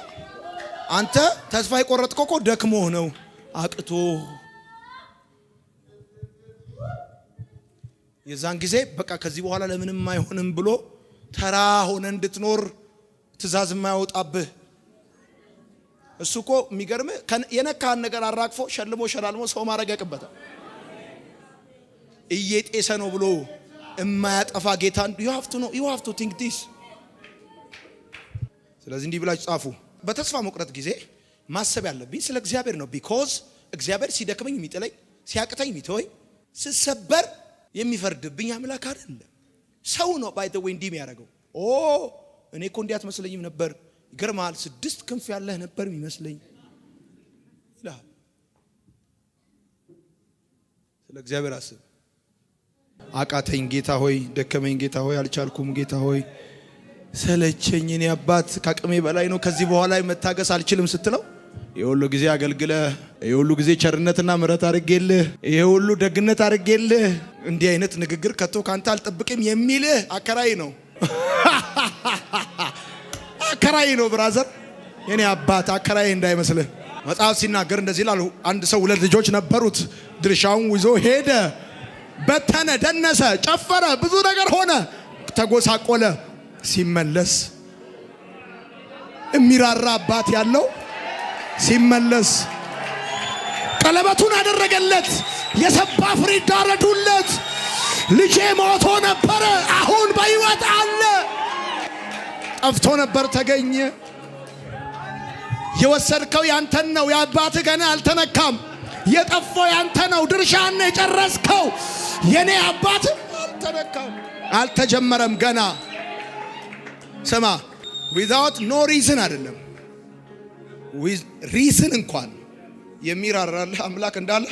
አንተ ተስፋ የቆረጥከው እኮ ደክሞህ ነው፣ አቅቶ። የዛን ጊዜ በቃ ከዚህ በኋላ ለምንም አይሆንም ብሎ ተራ ሆነ እንድትኖር ትእዛዝ የማያወጣብህ። እሱ እኮ የሚገርምህ የነካህን ነገር አራግፎ ሸልሞ ሸላልሞ ሰው ማድረግ ያውቅበታል። እየጤሰ ነው ብሎ የማያጠፋ ጌታ you have to know, you have to think this። ስለዚህ እንዲህ ብላችሁ ጻፉ። በተስፋ መቁረጥ ጊዜ ማሰብ ያለብኝ ስለ እግዚአብሔር ነው። Because እግዚአብሔር ሲደክመኝ የሚጥለኝ፣ ሲያቅተኝ የሚተወኝ፣ ስሰበር የሚፈርድብኝ አምላክ አይደለም። ሰው ነው by the way እንዲህ የሚያደርገው። "ኦ፣ እኔ እኮ እንዲህ አትመስለኝም ነበር፣ ይገርማል፣ ስድስት ክንፍ ያለህ ነበር የሚመስለኝ" ይልሃል። ስለ እግዚአብሔር አስብ። አቃተኝ ጌታ ሆይ፣ ደከመኝ ጌታ ሆይ፣ አልቻልኩም ጌታ ሆይ፣ ሰለቸኝ፣ እኔ አባት ከአቅሜ በላይ ነው፣ ከዚህ በኋላ መታገስ አልችልም ስትለው፣ ይሄ ሁሉ ጊዜ አገልግለህ፣ ይሄ ሁሉ ጊዜ ቸርነትና ምሕረት አድርጌልህ፣ ይሄ ሁሉ ደግነት አድርጌልህ፣ እንዲህ አይነት ንግግር ከቶ ካንተ አልጠብቅም የሚልህ አከራይ ነው። አከራይ ነው brother፣ የኔ አባት፣ አከራይ እንዳይመስልህ። መጽሐፍ ሲናገር እንደዚህ ይላል። አንድ ሰው ሁለት ልጆች ነበሩት። ድርሻውን ይዞ ሄደ፣ በተነ፣ ደነሰ፣ ጨፈረ፣ ብዙ ነገር ሆነ፣ ተጎሳቆለ። ሲመለስ የሚራራ አባት ያለው ሲመለስ ቀለበቱን አደረገለት፣ የሰባ ፍሪዳ አረዱለት። ልጄ ሞቶ ነበረ፣ አሁን በሕይወት አለ። ጠፍቶ ነበር፣ ተገኘ። የወሰድከው ያንተን ነው። የአባትህ ገና አልተነካም። የጠፋው ያንተ ነው። ድርሻህን ነው የጨረስከው። የኔ አባት አልተነካም፣ አልተጀመረም ገና። ስማ፣ without no reason አይደለም፣ with reason እንኳን የሚራራልህ አምላክ እንዳለ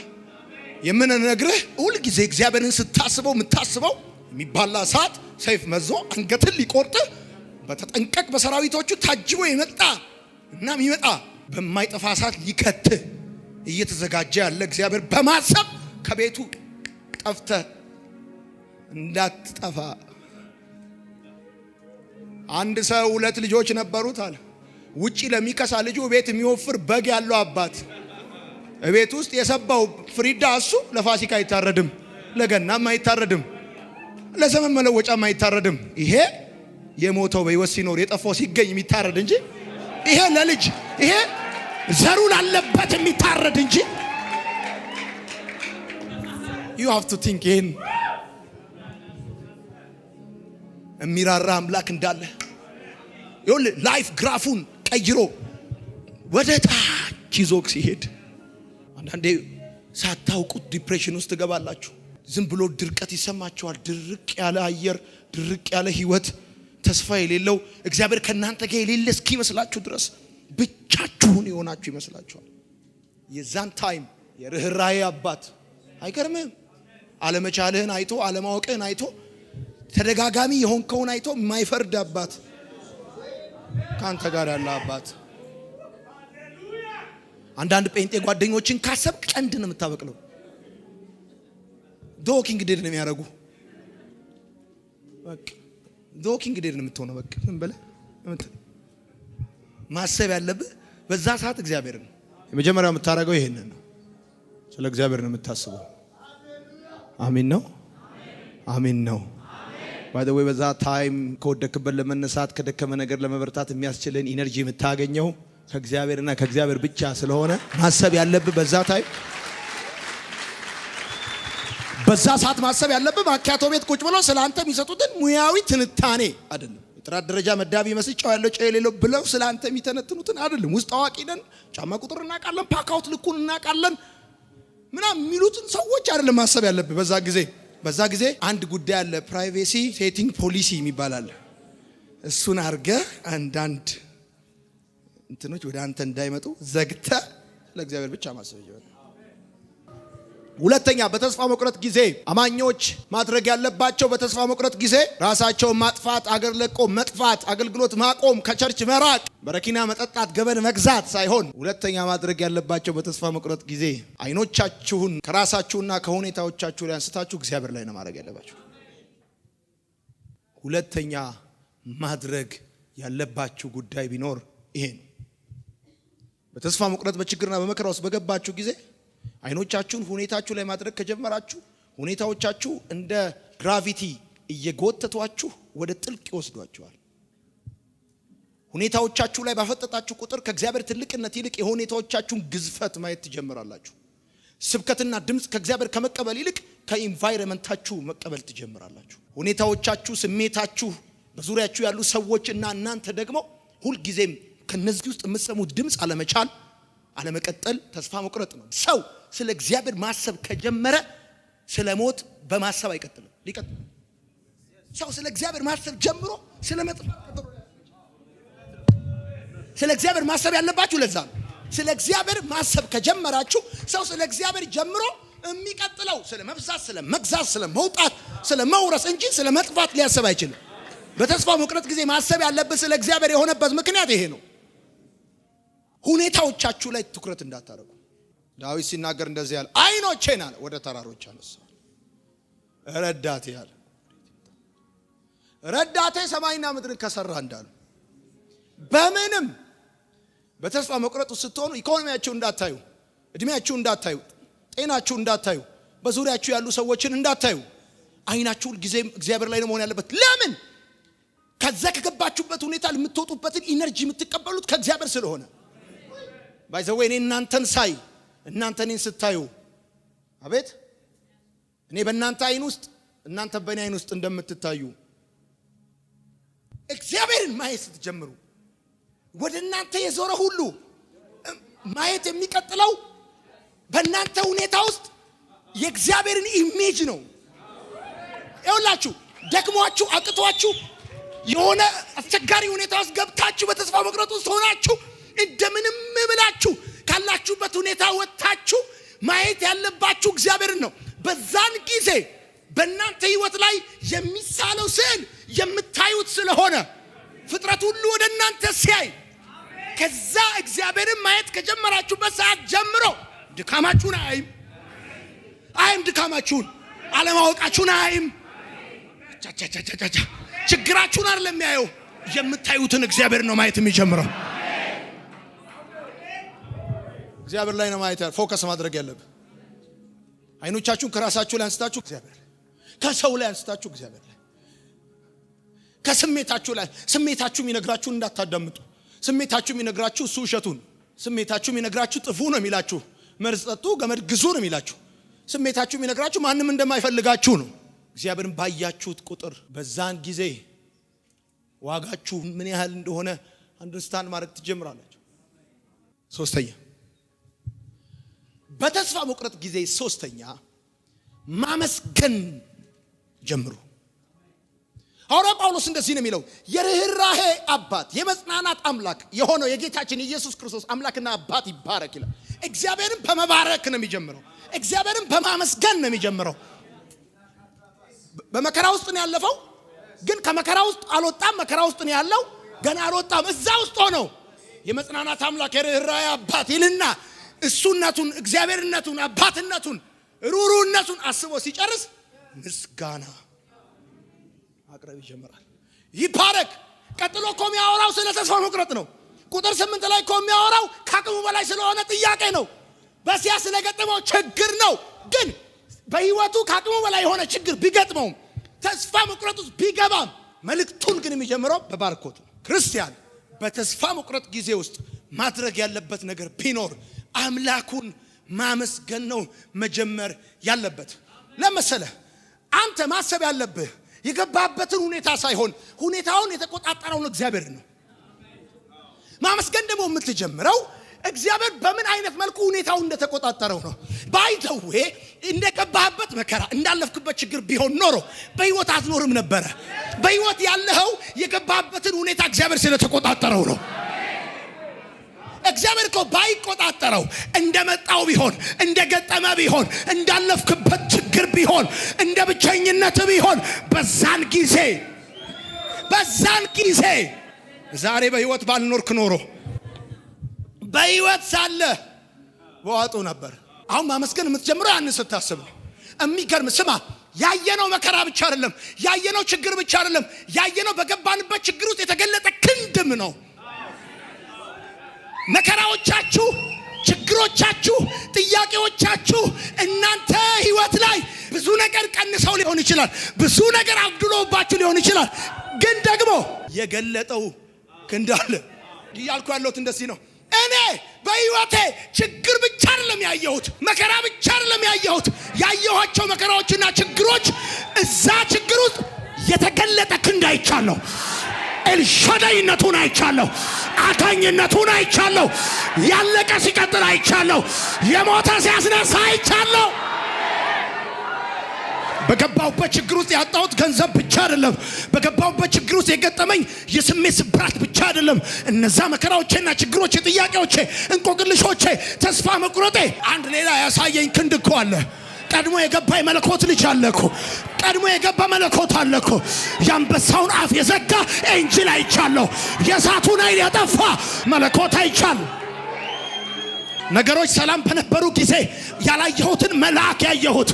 የምንነግርህ። ሁል ጊዜ እግዚአብሔርን ስታስበው የምታስበው የሚባላ እሳት ሰይፍ መዞ አንገትን ሊቆርጥህ በተጠንቀቅ በሰራዊቶቹ ታጅቦ የመጣ እና የሚመጣ፣ በማይጠፋ እሳት ሊከትህ እየተዘጋጀ ያለ እግዚአብሔር በማሰብ ከቤቱ ጠፍተህ እንዳትጠፋ። አንድ ሰው ሁለት ልጆች ነበሩት አለ። ውጪ ለሚከሳ ልጁ ቤት የሚወፍር በግ ያለው አባት፣ ቤት ውስጥ የሰባው ፍሪዳ እሱ ለፋሲካ አይታረድም፣ ለገናም አይታረድም፣ ለዘመን መለወጫም አይታረድም። ይሄ የሞተው በሕይወት ሲኖር፣ የጠፋው ሲገኝ የሚታረድ እንጂ፣ ይሄ ለልጅ፣ ይሄ ዘሩ ላለበት የሚታረድ እንጂ። You have to think ይሄን። የሚራራ አምላክ እንዳለ። ይኸውልህ፣ life graph ኡን ቀይሮ ወደ ታች ይዞክ ሲሄድ አንዳንዴ ሳታውቁት depression ውስጥ ትገባላችሁ። ዝም ብሎ ድርቀት ይሰማችኋል። ድርቅ ያለ አየር፣ ድርቅ ያለ ህይወት፣ ተስፋ የሌለው፣ እግዚአብሔር ከእናንተ ጋር የሌለ እስኪመስላችሁ ድረስ ብቻችሁን የሆናችሁ ይመስላችኋል። የዛን time የርኅራዬ አባት፣ አይገርምህም? አለመቻልህን አይቶ፣ አለማወቅህን አይቶ፣ ተደጋጋሚ የሆንከውን አይቶ የማይፈርድ አባት፣ ከአንተ ጋር ያለ አባት። አንዳንድ ጴንጤ ጓደኞችን ካሰብክ ቀንድ ነው የምታበቅለው። The walking dead ነው የሚያደርጉ። በቃ the walking dead ነው የምትሆነው። በቃ ዝም ብለህ ማሰብ ያለብህ በዛ ሰዓት እግዚአብሔር ነው። የመጀመሪያው የምታደርገው ይሄንን ነው። ስለ እግዚአብሔር ነው የምታስበው። አሜን ነው፣ አሜን ነው። By the way፣ በዛ time ከወደክበት ለመነሳት፣ ከደከመ ነገር ለመበርታት የሚያስችልን energy የምታገኘው ከእግዚአብሔርና ከእግዚአብሔር ብቻ ስለሆነ ማሰብ ያለብህ በዛ time በዛ ሰዓት ማሰብ ያለብህ ማኪያቶ ቤት ቁጭ ብሎ ስለ አንተ የሚሰጡትን ሙያዊ ትንታኔ አይደለም። የጥራት ደረጃ መዳቢ ይመስል ጨው ያለው ጨው የሌለው ብለው ስለ አንተ የሚተነትኑትን አይደለም። ውስጥ አዋቂ ነን፣ ጫማ ቁጥር እናውቃለን፣ ፓካውት ልኩን እናውቃለን ምናምን የሚሉትን ሰዎች አይደለም ማሰብ ያለብህ በዛ ጊዜ። በዛ ጊዜ አንድ ጉዳይ አለ። Privacy setting policy የሚባል አለ። እሱን አድርገህ አንዳንድ እንትኖች ወደ አንተ እንዳይመጡ ዘግተህ ለእግዚአብሔር ብቻ ማሰብ ይጀምራል። ሁለተኛ፣ በተስፋ መቁረጥ ጊዜ አማኞች ማድረግ ያለባቸው፣ በተስፋ መቁረጥ ጊዜ ራሳቸውን ማጥፋት፣ አገር ለቆ መጥፋት፣ አገልግሎት ማቆም፣ ከ church መራቅ፣ በረኪና መጠጣት፣ ገበን መግዛት ሳይሆን፣ ሁለተኛ ማድረግ ያለባቸው በተስፋ መቁረጥ ጊዜ አይኖቻችሁን ከራሳችሁና ከሁኔታዎቻችሁ ላይ አንስታችሁ እግዚአብሔር ላይ ነው ማድረግ ያለባችሁ። ሁለተኛ ማድረግ ያለባችሁ ጉዳይ ቢኖር ይሄ ነው። በተስፋ መቁረጥ፣ በችግርና በመከራ ውስጥ በገባችሁ ጊዜ አይኖቻችሁን ሁኔታችሁ ላይ ማድረግ ከጀመራችሁ ሁኔታዎቻችሁ እንደ gravity እየጎተቷችሁ ወደ ጥልቅ ይወስዷችኋል። ሁኔታዎቻችሁ ላይ ባፈጠጣችሁ ቁጥር ከእግዚአብሔር ትልቅነት ይልቅ የሁኔታዎቻችሁን ግዝፈት ማየት ትጀምራላችሁ። ስብከትና ድምፅ ከእግዚአብሔር ከመቀበል ይልቅ ከ environment ኣችሁ መቀበል ትጀምራላችሁ። ሁኔታዎቻችሁ፣ ስሜታችሁ፣ በዙሪያችሁ ያሉ ሰዎች እና እናንተ ደግሞ ሁልጊዜም ከነዚህ ውስጥ የምትሰሙት ድምፅ አለመቻል፣ አለመቀጠል፣ ተስፋ መቁረጥ ነው። ሰው ስለ እግዚአብሔር ማሰብ ከጀመረ ስለ ሞት በማሰብ አይቀጥልም። ሊቀጥል ሰው ስለ እግዚአብሔር ማሰብ ጀምሮ ስለ መጥፋት ቀጥሎ፣ ስለ እግዚአብሔር ማሰብ ያለባችሁ ለዛ ነው። ስለ እግዚአብሔር ማሰብ ከጀመራችሁ፣ ሰው ስለ እግዚአብሔር ጀምሮ የሚቀጥለው ስለ መብዛት፣ ስለ መግዛት፣ ስለ መውጣት፣ ስለ መውረስ እንጂ ስለ መጥፋት ሊያስብ አይችልም። በተስፋ መቁረጥ ጊዜ ማሰብ ያለብህ ስለ እግዚአብሔር የሆነበት ምክንያት ይሄ ነው። ሁኔታዎቻችሁ ላይ ትኩረት እንዳታደርጉ። ዳዊት ሲናገር እንደዚህ ያለ፣ አይኖቼን አለ ወደ ተራሮች አነሳ፣ ረዳቴ አለ፣ ረዳቴ ሰማይና ምድርን ከሰራ እንዳሉ። በምንም በተስፋ መቁረጥ ስትሆኑ ኢኮኖሚያችሁ እንዳታዩ፣ እድሜያችሁ እንዳታዩ፣ ጤናችሁ እንዳታዩ፣ በዙሪያችሁ ያሉ ሰዎችን እንዳታዩ። አይናችሁ ሁልጊዜም እግዚአብሔር ላይ ነው መሆን ያለበት። ለምን? ከዛ ከገባችሁበት ሁኔታ የምትወጡበትን energy የምትቀበሉት ከእግዚአብሔር ስለሆነ። By the way፣ እኔ እናንተን ሳይ፣ እናንተ እኔን ስታዩ፣ አቤት፣ እኔ በእናንተ አይን ውስጥ፣ እናንተ በእኔ አይን ውስጥ እንደምትታዩ እግዚአብሔርን ማየት ስትጀምሩ ወደ እናንተ የዞረ ሁሉ ማየት የሚቀጥለው በእናንተ ሁኔታ ውስጥ የእግዚአብሔርን image ነው። ይኸውላችሁ፣ ደክሟችሁ፣ አቅቷችሁ፣ የሆነ አስቸጋሪ ሁኔታ ውስጥ ገብታችሁ፣ በተስፋ መቁረጥ ውስጥ ሆናችሁ፣ እንደምንም ብላችሁ ካላችሁበት ሁኔታ ወጥታችሁ ማየት ያለባችሁ እግዚአብሔርን ነው። በዛን ጊዜ በእናንተ ህይወት ላይ የሚሳለው ስዕል የምታዩት ስለሆነ ፍጥረት ሁሉ ወደ እናንተ ሲያይ ከዛ እግዚአብሔርን ማየት ከጀመራችሁበት ሰዓት ጀምሮ ድካማችሁን አያይም፣ አያይም፣ ድካማችሁን፣ አለማወቃችሁን አያይም፣ ቻቻቻቻቻ ችግራችሁን አይደለም የሚያየው፣ የምታዩትን እግዚአብሔር ነው ማየት የሚጀምረው። እግዚአብሔር ላይ ነው ማየት፣ focus ማድረግ ያለብህ። አይኖቻችሁን ከራሳችሁ ላይ አንስታችሁ እግዚአብሔር፣ ከሰው ላይ አንስታችሁ እግዚአብሔር ላይ፣ ከስሜታችሁ ላይ፣ ስሜታችሁ የሚነግራችሁን እንዳታዳምጡ። ስሜታችሁ የሚነግራችሁ እሱ ውሸቱን፣ ስሜታችሁ የሚነግራችሁ ጥፉ ነው የሚላችሁ፣ መርዝ ጠጡ፣ ገመድ ግዙ ነው የሚላችሁ። ስሜታችሁ የሚነግራችሁ ማንም እንደማይፈልጋችሁ ነው። እግዚአብሔርን ባያችሁት ቁጥር በዛን ጊዜ ዋጋችሁ ምን ያህል እንደሆነ understand ማድረግ ትጀምራላችሁ። ሶስተኛ፣ በተስፋ መቁረጥ ጊዜ ሶስተኛ ማመስገን ጀምሩ። ሐዋርያው ጳውሎስ እንደዚህ ነው የሚለው፣ የርኅራሄ አባት የመጽናናት አምላክ የሆነው የጌታችን ኢየሱስ ክርስቶስ አምላክና አባት ይባረክ ይላል። እግዚአብሔርን በመባረክ ነው የሚጀምረው። እግዚአብሔርን በማመስገን ነው የሚጀምረው። በመከራ ውስጥ ነው ያለፈው፣ ግን ከመከራ ውስጥ አልወጣም። መከራ ውስጥ ነው ያለው፣ ገና አልወጣም። እዛ ውስጥ ሆነው የመጽናናት አምላክ የርኅራሄ አባት ይልና እሱነቱን፣ እግዚአብሔርነቱን፣ አባትነቱን፣ ሩሩነቱን አስቦ ሲጨርስ ምስጋና ማቅረብ ይጀምራል። ይባረክ። ቀጥሎ እኮ የሚያወራው ስለ ተስፋ መቁረጥ ነው። ቁጥር 8 ላይ እኮ የሚያወራው ከአቅሙ በላይ ስለሆነ ጥያቄ ነው። በእስያ ስለገጠመው ችግር ነው። ግን በህይወቱ ከአቅሙ በላይ የሆነ ችግር ቢገጥመውም፣ ተስፋ መቁረጥ ውስጥ ቢገባም፣ መልእክቱን ግን የሚጀምረው በባርኮት ነው። ክርስቲያን በተስፋ መቁረጥ ጊዜ ውስጥ ማድረግ ያለበት ነገር ቢኖር አምላኩን ማመስገን ነው መጀመር ያለበት። ለመሰለ አንተ ማሰብ ያለብህ የገባበትን ሁኔታ ሳይሆን ሁኔታውን የተቆጣጠረውን እግዚአብሔር ነው። ማመስገን ደግሞ የምትጀምረው እግዚአብሔር በምን አይነት መልኩ ሁኔታውን እንደተቆጣጠረው ነው። By the way፣ እንደገባህበት መከራ፣ እንዳለፍክበት ችግር ቢሆን ኖሮ በህይወት አትኖርም ነበረ። በህይወት ያለኸው የገባህበትን ሁኔታ እግዚአብሔር ስለተቆጣጠረው ነው። እግዚአብሔር እኮ ባይቆጣጠረው፣ እንደመጣው ቢሆን፣ እንደገጠመ ቢሆን፣ እንዳለፍክበት ችግር ቢሆን፣ እንደ ብቸኝነት ቢሆን፣ በዛን ጊዜ ዛሬ በህይወት ባልኖርክ ኖሮ በህይወት ሳለ በዋጡ ነበር። አሁን ማመስገን የምትጀምረው ያንን ስታስብ ነው። የሚገርም፣ ስማ፣ ያየነው መከራ ብቻ አይደለም፣ ያየነው ችግር ብቻ አይደለም፣ ያየነው በገባንበት ችግር ውስጥ የተገለጠ ክንድም ነው። መከራዎቻችሁ፣ ችግሮቻችሁ፣ ጥያቄዎቻችሁ እናንተ ህይወት ላይ ብዙ ነገር ቀንሰው ሊሆን ይችላል። ብዙ ነገር አጉድሎባችሁ ሊሆን ይችላል። ግን ደግሞ የገለጠው ክንድ አለ። እያልኩ ያለሁት እንደዚህ ነው። እኔ በህይወቴ ችግር ብቻ አይደለም ያየሁት፣ መከራ ብቻ አይደለም ያየሁት። ያየኋቸው መከራዎችና ችግሮች፣ እዛ ችግር ውስጥ የተገለጠ ክንድ አይቻለሁ። ኤልሻዳይነቱን አይቻለሁ። አዳኝነቱን አይቻለሁ። ያለቀ ሲቀጥል አይቻለሁ። የሞተ ሲያስነሳ አይቻለሁ። በገባሁበት ችግር ውስጥ ያጣሁት ገንዘብ ብቻ አይደለም። በገባሁበት ችግር ውስጥ የገጠመኝ የስሜት ስብራት ብቻ አይደለም። እነዛ መከራዎቼና ችግሮቼ፣ ጥያቄዎቼ፣ እንቆቅልሾቼ፣ ተስፋ መቁረጤ አንድ ሌላ ያሳየኝ ክንድ እኮ አለ። ቀድሞ የገባ የመለኮት ልጅ አለ እኮ። ቀድሞ የገባ መለኮት አለ እኮ። የአንበሳውን አፍ የዘጋ angel አይቻለሁ። የእሳቱን ኃይል ያጠፋ መለኮት አይቻለሁ። ነገሮች ሰላም በነበሩ ጊዜ ያላየሁትን መልአክ ያየሁት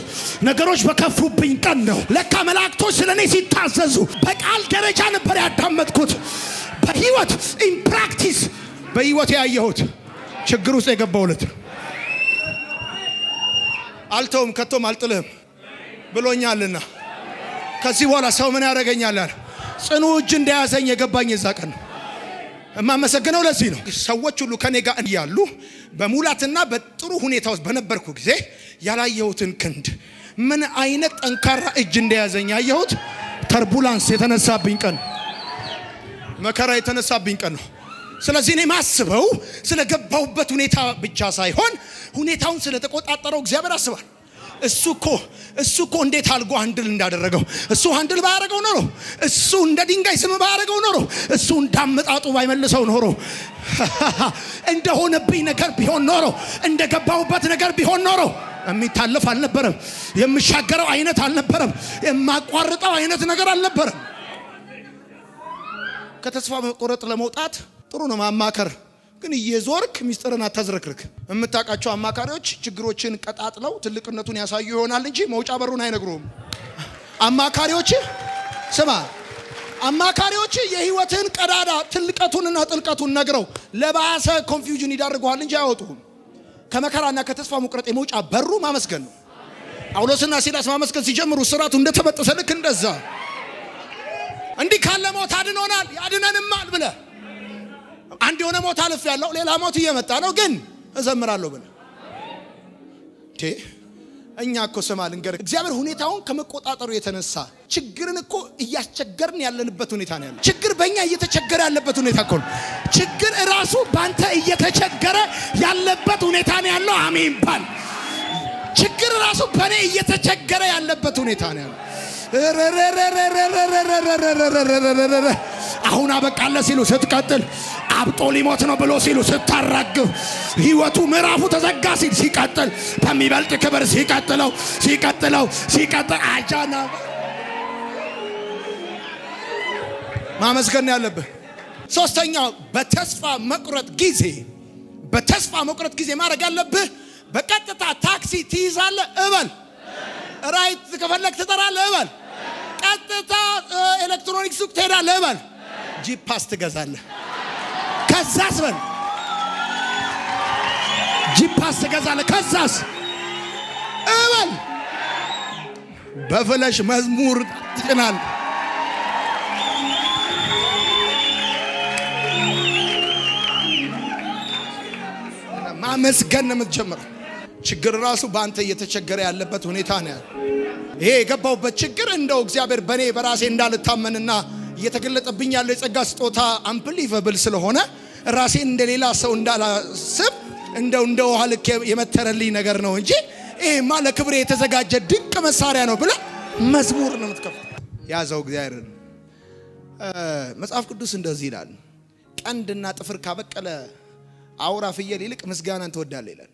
ነገሮች በከፉብኝ ቀን ነው። ለካ መላእክቶች ስለ እኔ ሲታዘዙ በቃል ደረጃ ነበር ያዳመጥኩት። በህይወት in practice በህይወት ያየሁት ችግር ውስጥ የገባሁለት አልተውም ከቶም አልጥልህም ብሎኛልና ከዚህ በኋላ ሰው ምን ያደርገኛል? አለ። ጽኑ እጅ እንደያዘኝ የገባኝ የዛ ቀን ነው። የማመሰግነው ለዚህ ነው። ሰዎች ሁሉ ከኔ ጋር እያሉ በሙላትና በጥሩ ሁኔታ ውስጥ በነበርኩ ጊዜ ያላየሁትን ክንድ፣ ምን አይነት ጠንካራ እጅ እንደያዘኝ ያየሁት turbulence የተነሳብኝ ቀን፣ መከራ የተነሳብኝ ቀን ነው። ስለዚህ እኔ ማስበው ስለገባሁበት ሁኔታ ብቻ ሳይሆን ሁኔታውን ስለተቆጣጠረው እግዚአብሔር አስባለሁ። እሱ እኮ እንዴት አድርጎ handle እንዳደረገው፣ እሱ handle ባያደረገው ኖሮ፣ እሱ እንደ ድንጋይ ስም ባያደረገው ኖሮ፣ እሱ እንዳመጣጡ ባይመልሰው ኖሮ፣ እንደሆነብኝ ነገር ቢሆን ኖሮ፣ እንደገባሁበት ነገር ቢሆን ኖሮ የሚታለፍ አልነበረም። የምሻገረው አይነት አልነበረም። የማቋርጠው አይነት ነገር አልነበረም። ከተስፋ መቁረጥ ለመውጣት ጥሩ ነው ማማከር፣ ግን እየዞርክ ሚስጥርን አታዝረክርክ። የምታውቃቸው አማካሪዎች ችግሮችን ቀጣጥለው ትልቅነቱን ያሳዩ ይሆናል እንጂ መውጫ በሩን አይነግሩም። አማካሪዎች፣ ስማ፣ አማካሪዎች የህይወትን ቀዳዳ ትልቀቱንና ጥልቀቱን ነግረው ለባሰ confusion ይዳርገዋል እንጂ አያወጡህም። ከመከራና ከተስፋ መቁረጥ የመውጫ በሩ ማመስገን ነው። ጳውሎስና ሲላስ ማመስገን ሲጀምሩ እስራቱ እንደተበጠሰ፣ ልክ እንደዛ እንዲህ ካለ ሞት አድኖናል ያድነንማል ብለህ፣ አንድ የሆነ ሞት አልፍ ያለው ሌላ ሞት እየመጣ ነው፣ ግን እዘምራለሁ ብለህ። እኛ እኮ ስማ ልንገርህ፣ እግዚአብሔር ሁኔታውን ከመቆጣጠሩ የተነሳ ችግርን እኮ እያስቸገርን ያለንበት ሁኔታ ነው ያለው። ችግር በእኛ እየተቸገረ ያለበት ሁኔታ እኮ ነው። ችግር እራሱ ባንተ እየተቸገረ ያለበት ሁኔታ ነው ያለው። አሜን ባል። ችግር ራሱ በእኔ እየተቸገረ ያለበት ሁኔታ ነው ያለው። አሁን አበቃለ ሲሉ ስትቀጥል፣ አብጦ ሊሞት ነው ብሎ ሲሉ ስታራግፍ፣ ህይወቱ ምዕራፉ ተዘጋ ሲል ሲቀጥል፣ በሚበልጥ ክብር ሲቀጥለው ሲቀጥለው ሲቀጥል አጃና ማመስገን ያለብህ። ሶስተኛው በተስፋ መቁረጥ ጊዜ ማድረግ ያለብህ በቀጥታ ታክሲ ትይዛለህ እበል፣ Ride ከፈለግ ትጠራለህ እበል፣ ቀጥታ ኤሌክትሮኒክስ ሱቅ ትሄዳለህ እበል፣ ጂፓስ ትገዛለህ። ከዛስ በል ጂፓስ ትገዛለህ። ከዛስ እበል በ flash መዝሙር ትጭናለህ። ማመስገን ነው የምትጀምረው። ችግር ራሱ በአንተ እየተቸገረ ያለበት ሁኔታ ነው ያለው። ይሄ የገባውበት ችግር እንደው እግዚአብሔር በእኔ በራሴ እንዳልታመንና እየተገለጠብኝ ያለው የጸጋ ስጦታ unbelievable ስለሆነ ራሴን እንደሌላ ሰው እንዳላስብ እንደው እንደ ውሃ ልክ የመተረልኝ ነገር ነው እንጂ ይሄማ ለክብሬ የተዘጋጀ ድንቅ መሳሪያ ነው ብለህ መዝሙር ነው የምትከፍተው። ያዘው እግዚአብሔርን። መጽሐፍ ቅዱስ እንደዚህ ይላል፣ ቀንድና ጥፍር ካበቀለ አውራ ፍየል ይልቅ ምስጋናን ትወዳለህ ይላል።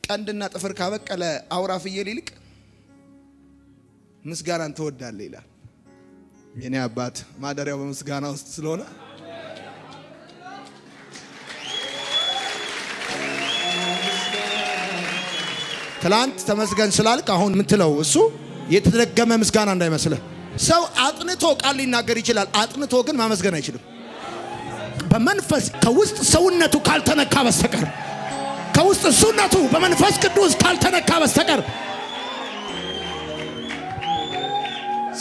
ቀንድና ጥፍር ካበቀለ አውራ ፍየል ይልቅ ምስጋናን ትወዳለህ ይላል። የኔ አባት ማደሪያው በምስጋና ውስጥ ስለሆነ ትላንት ተመስገን ስላልክ አሁን የምትለው እሱ የተደገመ ምስጋና እንዳይመስልህ። ሰው አጥንቶ ቃል ሊናገር ይችላል። አጥንቶ ግን ማመስገን አይችልም። በመንፈስ ከውስጥ ሰውነቱ ካልተነካ በስተቀር፣ ከውስጥ እሱነቱ በመንፈስ ቅዱስ ካልተነካ በስተቀር።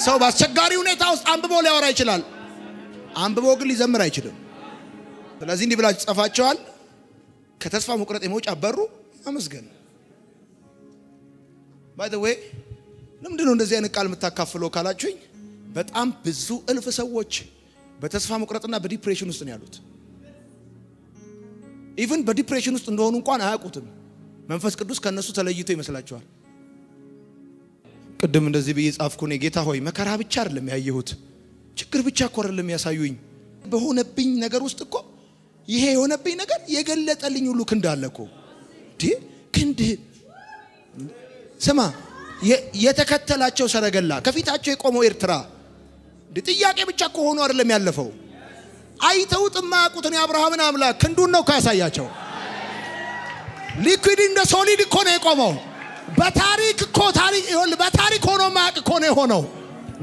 ሰው በአስቸጋሪ ሁኔታ ውስጥ አንብቦ ሊያወራ ይችላል። አንብቦ ግን ሊዘምር አይችልም። ስለዚህ እንዲህ ብላችሁ ጽፋችኋል። ከተስፋ መቁረጥ የመውጫ በሩ ማመስገን። By the way፣ ለምንድን ነው እንደዚህ አይነት ቃል የምታካፍለው ካላችሁኝ፣ በጣም ብዙ እልፍ ሰዎች በተስፋ መቁረጥና በ depression ውስጥ ነው ያሉት። Even በ depression ውስጥ እንደሆኑ እንኳን አያውቁትም። መንፈስ ቅዱስ ከእነሱ ተለይቶ ይመስላቸዋል። ቅድም እንደዚህ ብዬ ጻፍኩ። እኔ ጌታ ሆይ መከራ ብቻ አይደለም ያየሁት፣ ችግር ብቻ እኮ አይደለም ያሳዩኝ። በሆነብኝ ነገር ውስጥ እኮ ይሄ የሆነብኝ ነገር የገለጠልኝ ሁሉ ክንድ አለ እኮ። ክንድ ስማ፣ የተከተላቸው ሰረገላ፣ ከፊታቸው የቆመው ኤርትራ ጥያቄ ብቻ እኮ ሆኖ አይደለም ያለፈው። አይተውት የማያውቁትን የአብርሃምን አምላክ ክንዱን ነው ያሳያቸው። Liquid እንደ solid እኮ ነው የቆመው። በታሪክ እኮ ታሪክ ይኸውልህ፣ በታሪክ ሆኖ ማያውቅ እኮ ነው የሆነው።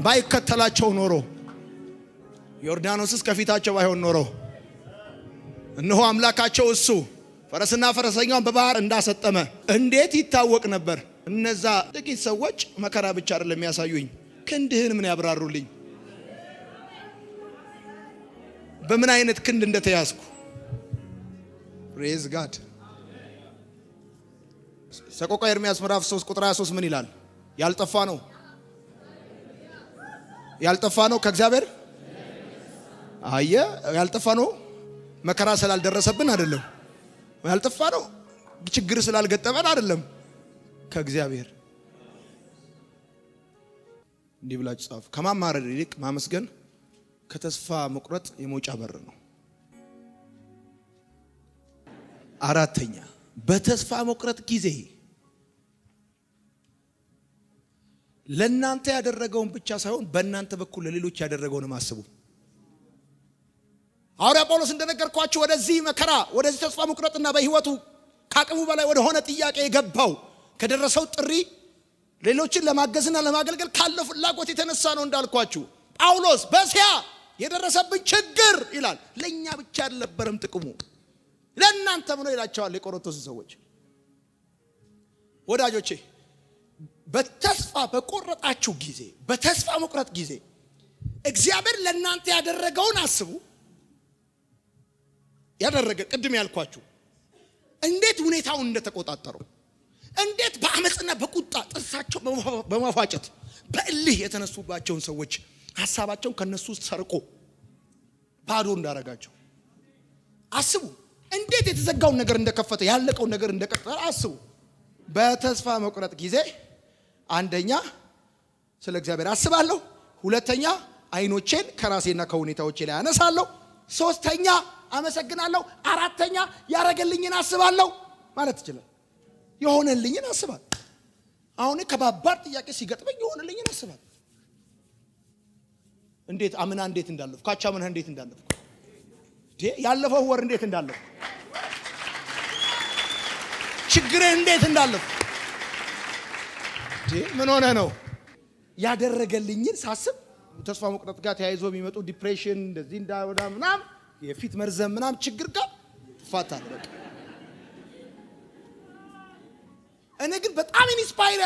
ባይከተላቸው ኖሮ፣ ዮርዳኖስስ ከፊታቸው ባይሆን ኖሮ፣ እነሆ አምላካቸው እሱ ፈረስና ፈረሰኛውን በባህር እንዳሰጠመ እንዴት ይታወቅ ነበር? እነዛ ጥቂት ሰዎች መከራ ብቻ አይደለም የሚያሳዩኝ፣ ክንድህን ምን ያብራሩልኝ፣ በምን አይነት ክንድ እንደተያዝኩ። Praise God። ሰቆቃ ኤርምያስ ምዕራፍ 3 ቁጥር 23 ምን ይላል? ያልጠፋ ነው ያልጠፋ ነው ከእግዚአብሔር አየ ያልጠፋ ነው መከራ ስላልደረሰብን አይደለም። ያልጠፋ ነው ችግር ስላልገጠመን አይደለም። ከእግዚአብሔር። እንዲህ ብላችሁ ጻፉ። ከማማረር ይልቅ ማመስገን ከተስፋ መቁረጥ የመውጫ በር ነው። አራተኛ፣ በተስፋ መቁረጥ ጊዜ ለእናንተ ያደረገውን ብቻ ሳይሆን በእናንተ በኩል ለሌሎች ያደረገውን አስቡ። ሐዋርያ ጳውሎስ እንደነገርኳችሁ ወደዚህ መከራ፣ ወደዚህ ተስፋ መቁረጥና በሕይወቱ ከአቅሙ በላይ ወደሆነ ጥያቄ የገባው ከደረሰው ጥሪ ሌሎችን ለማገዝና ለማገልገል ካለው ፍላጎት የተነሳ ነው። እንዳልኳችሁ ጳውሎስ በእስያ የደረሰብን ችግር ይላል። ለእኛ ብቻ አልነበረም ጥቅሙ፣ ለእናንተም ነው ይላቸዋል የቆሮንቶስ ሰዎች። ወዳጆቼ፣ በተስፋ በቆረጣችሁ ጊዜ፣ በተስፋ መቁረጥ ጊዜ እግዚአብሔር ለእናንተ ያደረገውን አስቡ። ያደረገ ቅድም ያልኳችሁ እንዴት ሁኔታውን እንደተቆጣጠረው እንዴት በአመፅና በቁጣ ጥርሳቸው በማፋጨት በእልህ የተነሱባቸውን ሰዎች ሀሳባቸውን ከነሱ ውስጥ ሰርቆ ባዶ እንዳረጋቸው አስቡ። እንዴት የተዘጋውን ነገር እንደከፈተ፣ ያለቀውን ነገር እንደቀጠለ አስቡ። በተስፋ መቁረጥ ጊዜ አንደኛ ስለ እግዚአብሔር አስባለሁ፣ ሁለተኛ አይኖቼን ከራሴና ከሁኔታዎቼ ላይ አነሳለሁ፣ ሶስተኛ አመሰግናለሁ፣ አራተኛ ያረገልኝን አስባለሁ ማለት ይችላል። የሆነልኝን አስባለሁ። አሁን ከባባድ ጥያቄ ሲገጥመኝ የሆነልኝን አስባለሁ። እንዴት አምና እንዴት እንዳለፍኩ፣ ካቻምና እንዴት እንዳለፍኩ፣ ያለፈው ወር እንዴት እንዳለፍኩ፣ ችግሬን እንዴት እንዳለፍኩ፣ ምን ሆነ ነው ያደረገልኝን ሳስብ ተስፋ መቁረጥ ጋር ተያይዞ የሚመጡ depression እንደዚህ እንዳወዳ ምናምን የፊት መርዘም ምናምን ችግር ጋር ትፋታለህ። በቃ እኔ ግን በጣም inspire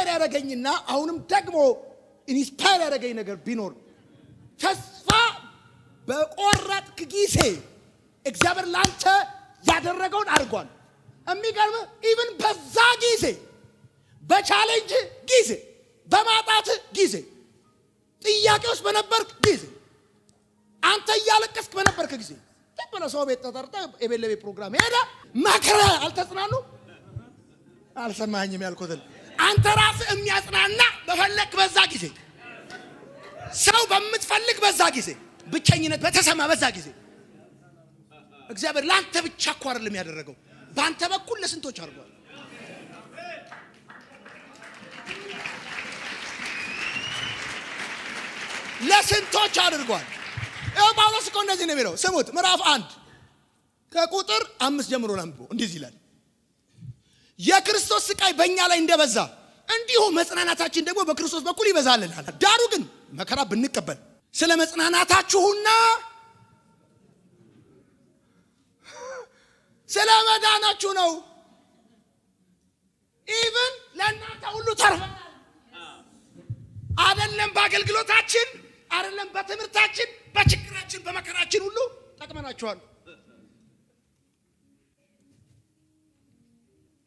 ያደረገኝና አሁንም ደግሞ inspire ያደረገኝ ነገር ቢኖር ተስፋ በቆረጥክ ጊዜ እግዚአብሔር ላንተ ያደረገውን አድርጓል። የሚገርም even በዛ ጊዜ፣ በ challenge ጊዜ፣ በማጣት ጊዜ፣ ጥያቄ ውስጥ በነበርክ ጊዜ፣ አንተ እያለቀስክ በነበርክ ጊዜ ዝም ብለህ ሰው ቤት ተጠርተህ የቤት ለቤት ፕሮግራም ሄደህ መክረህ አልተጽናኑ። አልሰማኸኝም ያልኩትን። አንተ ራስህ የሚያጽናና በፈለግክ በዛ ጊዜ፣ ሰው በምትፈልግ በዛ ጊዜ፣ ብቸኝነት በተሰማ በዛ ጊዜ እግዚአብሔር ለአንተ ብቻ እኮ አይደለም ያደረገው፣ በአንተ በኩል ለስንቶች አድርጓል። ለስንቶች አድርጓል። ይኸው ጳውሎስ እኮ እንደዚህ ነው የሚለው። ስሙት፣ ምዕራፍ 1 ከቁጥር 5 ጀምሮ ላንብበው። እንደዚህ ይላል፣ የክርስቶስ ስቃይ በእኛ ላይ እንደበዛ እንዲሁ መጽናናታችን ደግሞ በክርስቶስ በኩል ይበዛልናል። ዳሩ ግን መከራ ብንቀበል ስለ መጽናናታችሁና ስለ መዳናችሁ ነው። Even ለእናንተ ሁሉ ተርፈናል። አይደለም በአገልግሎታችን፣ አይደለም በትምህርታችን፣ በችግራችን፣ በመከራችን ሁሉ ጠቅመናችኋል።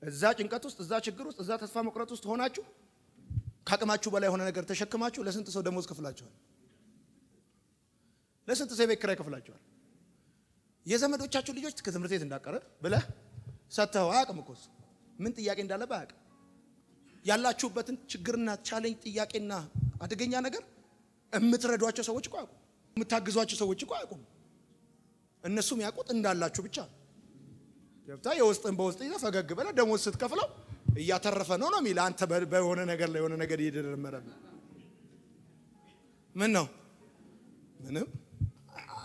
እዛ ጭንቀት ውስጥ፣ እዛ ችግር ውስጥ፣ እዛ ተስፋ መቁረጥ ውስጥ ሆናችሁ ከአቅማችሁ በላይ የሆነ ነገር ተሸክማችሁ ለስንት ሰው ደሞዝ ከፍላችኋል? ለስንት ሰው የቤት ኪራይ ከፍላችኋል? የዘመዶቻችሁ ልጆች ከትምህርት ቤት እንዳቀረ ብለህ ሰጥተኸው አያውቅም እኮ፣ እሱ ምን ጥያቄ እንዳለበት አያውቅም። ያላችሁበትን ችግርና challenge፣ ጥያቄና አደገኛ ነገር የምትረዷቸው ሰዎች እኮ አያውቁም። የምታግዟቸው ሰዎች እኮ አያውቁም። እነሱም ያውቁት እንዳላችሁ ብቻ ነው። ገብታ የውስጥን በውስጥ ይዘህ ፈገግ ብለህ ደሞዝ ስትከፍለው እያተረፈ ነው ነው የሚልህ። አንተ በሆነ ነገር ላይ የሆነ ነገር እየደረመረብህ ምን ነው ምንም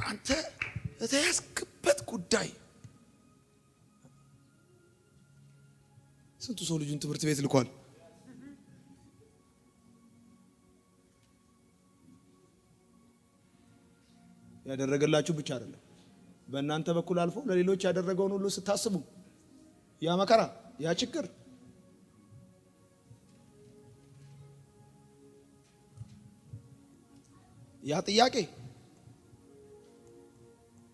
አንተ የተያዝክበት ጉዳይ። ስንቱ ሰው ልጁን ትምህርት ቤት ልኳል። ያደረገላችሁ ብቻ አይደለም፣ በእናንተ በኩል አልፎ ለሌሎች ያደረገውን ሁሉ ስታስቡ ያ መከራ፣ ያ ችግር፣ ያ ጥያቄ፣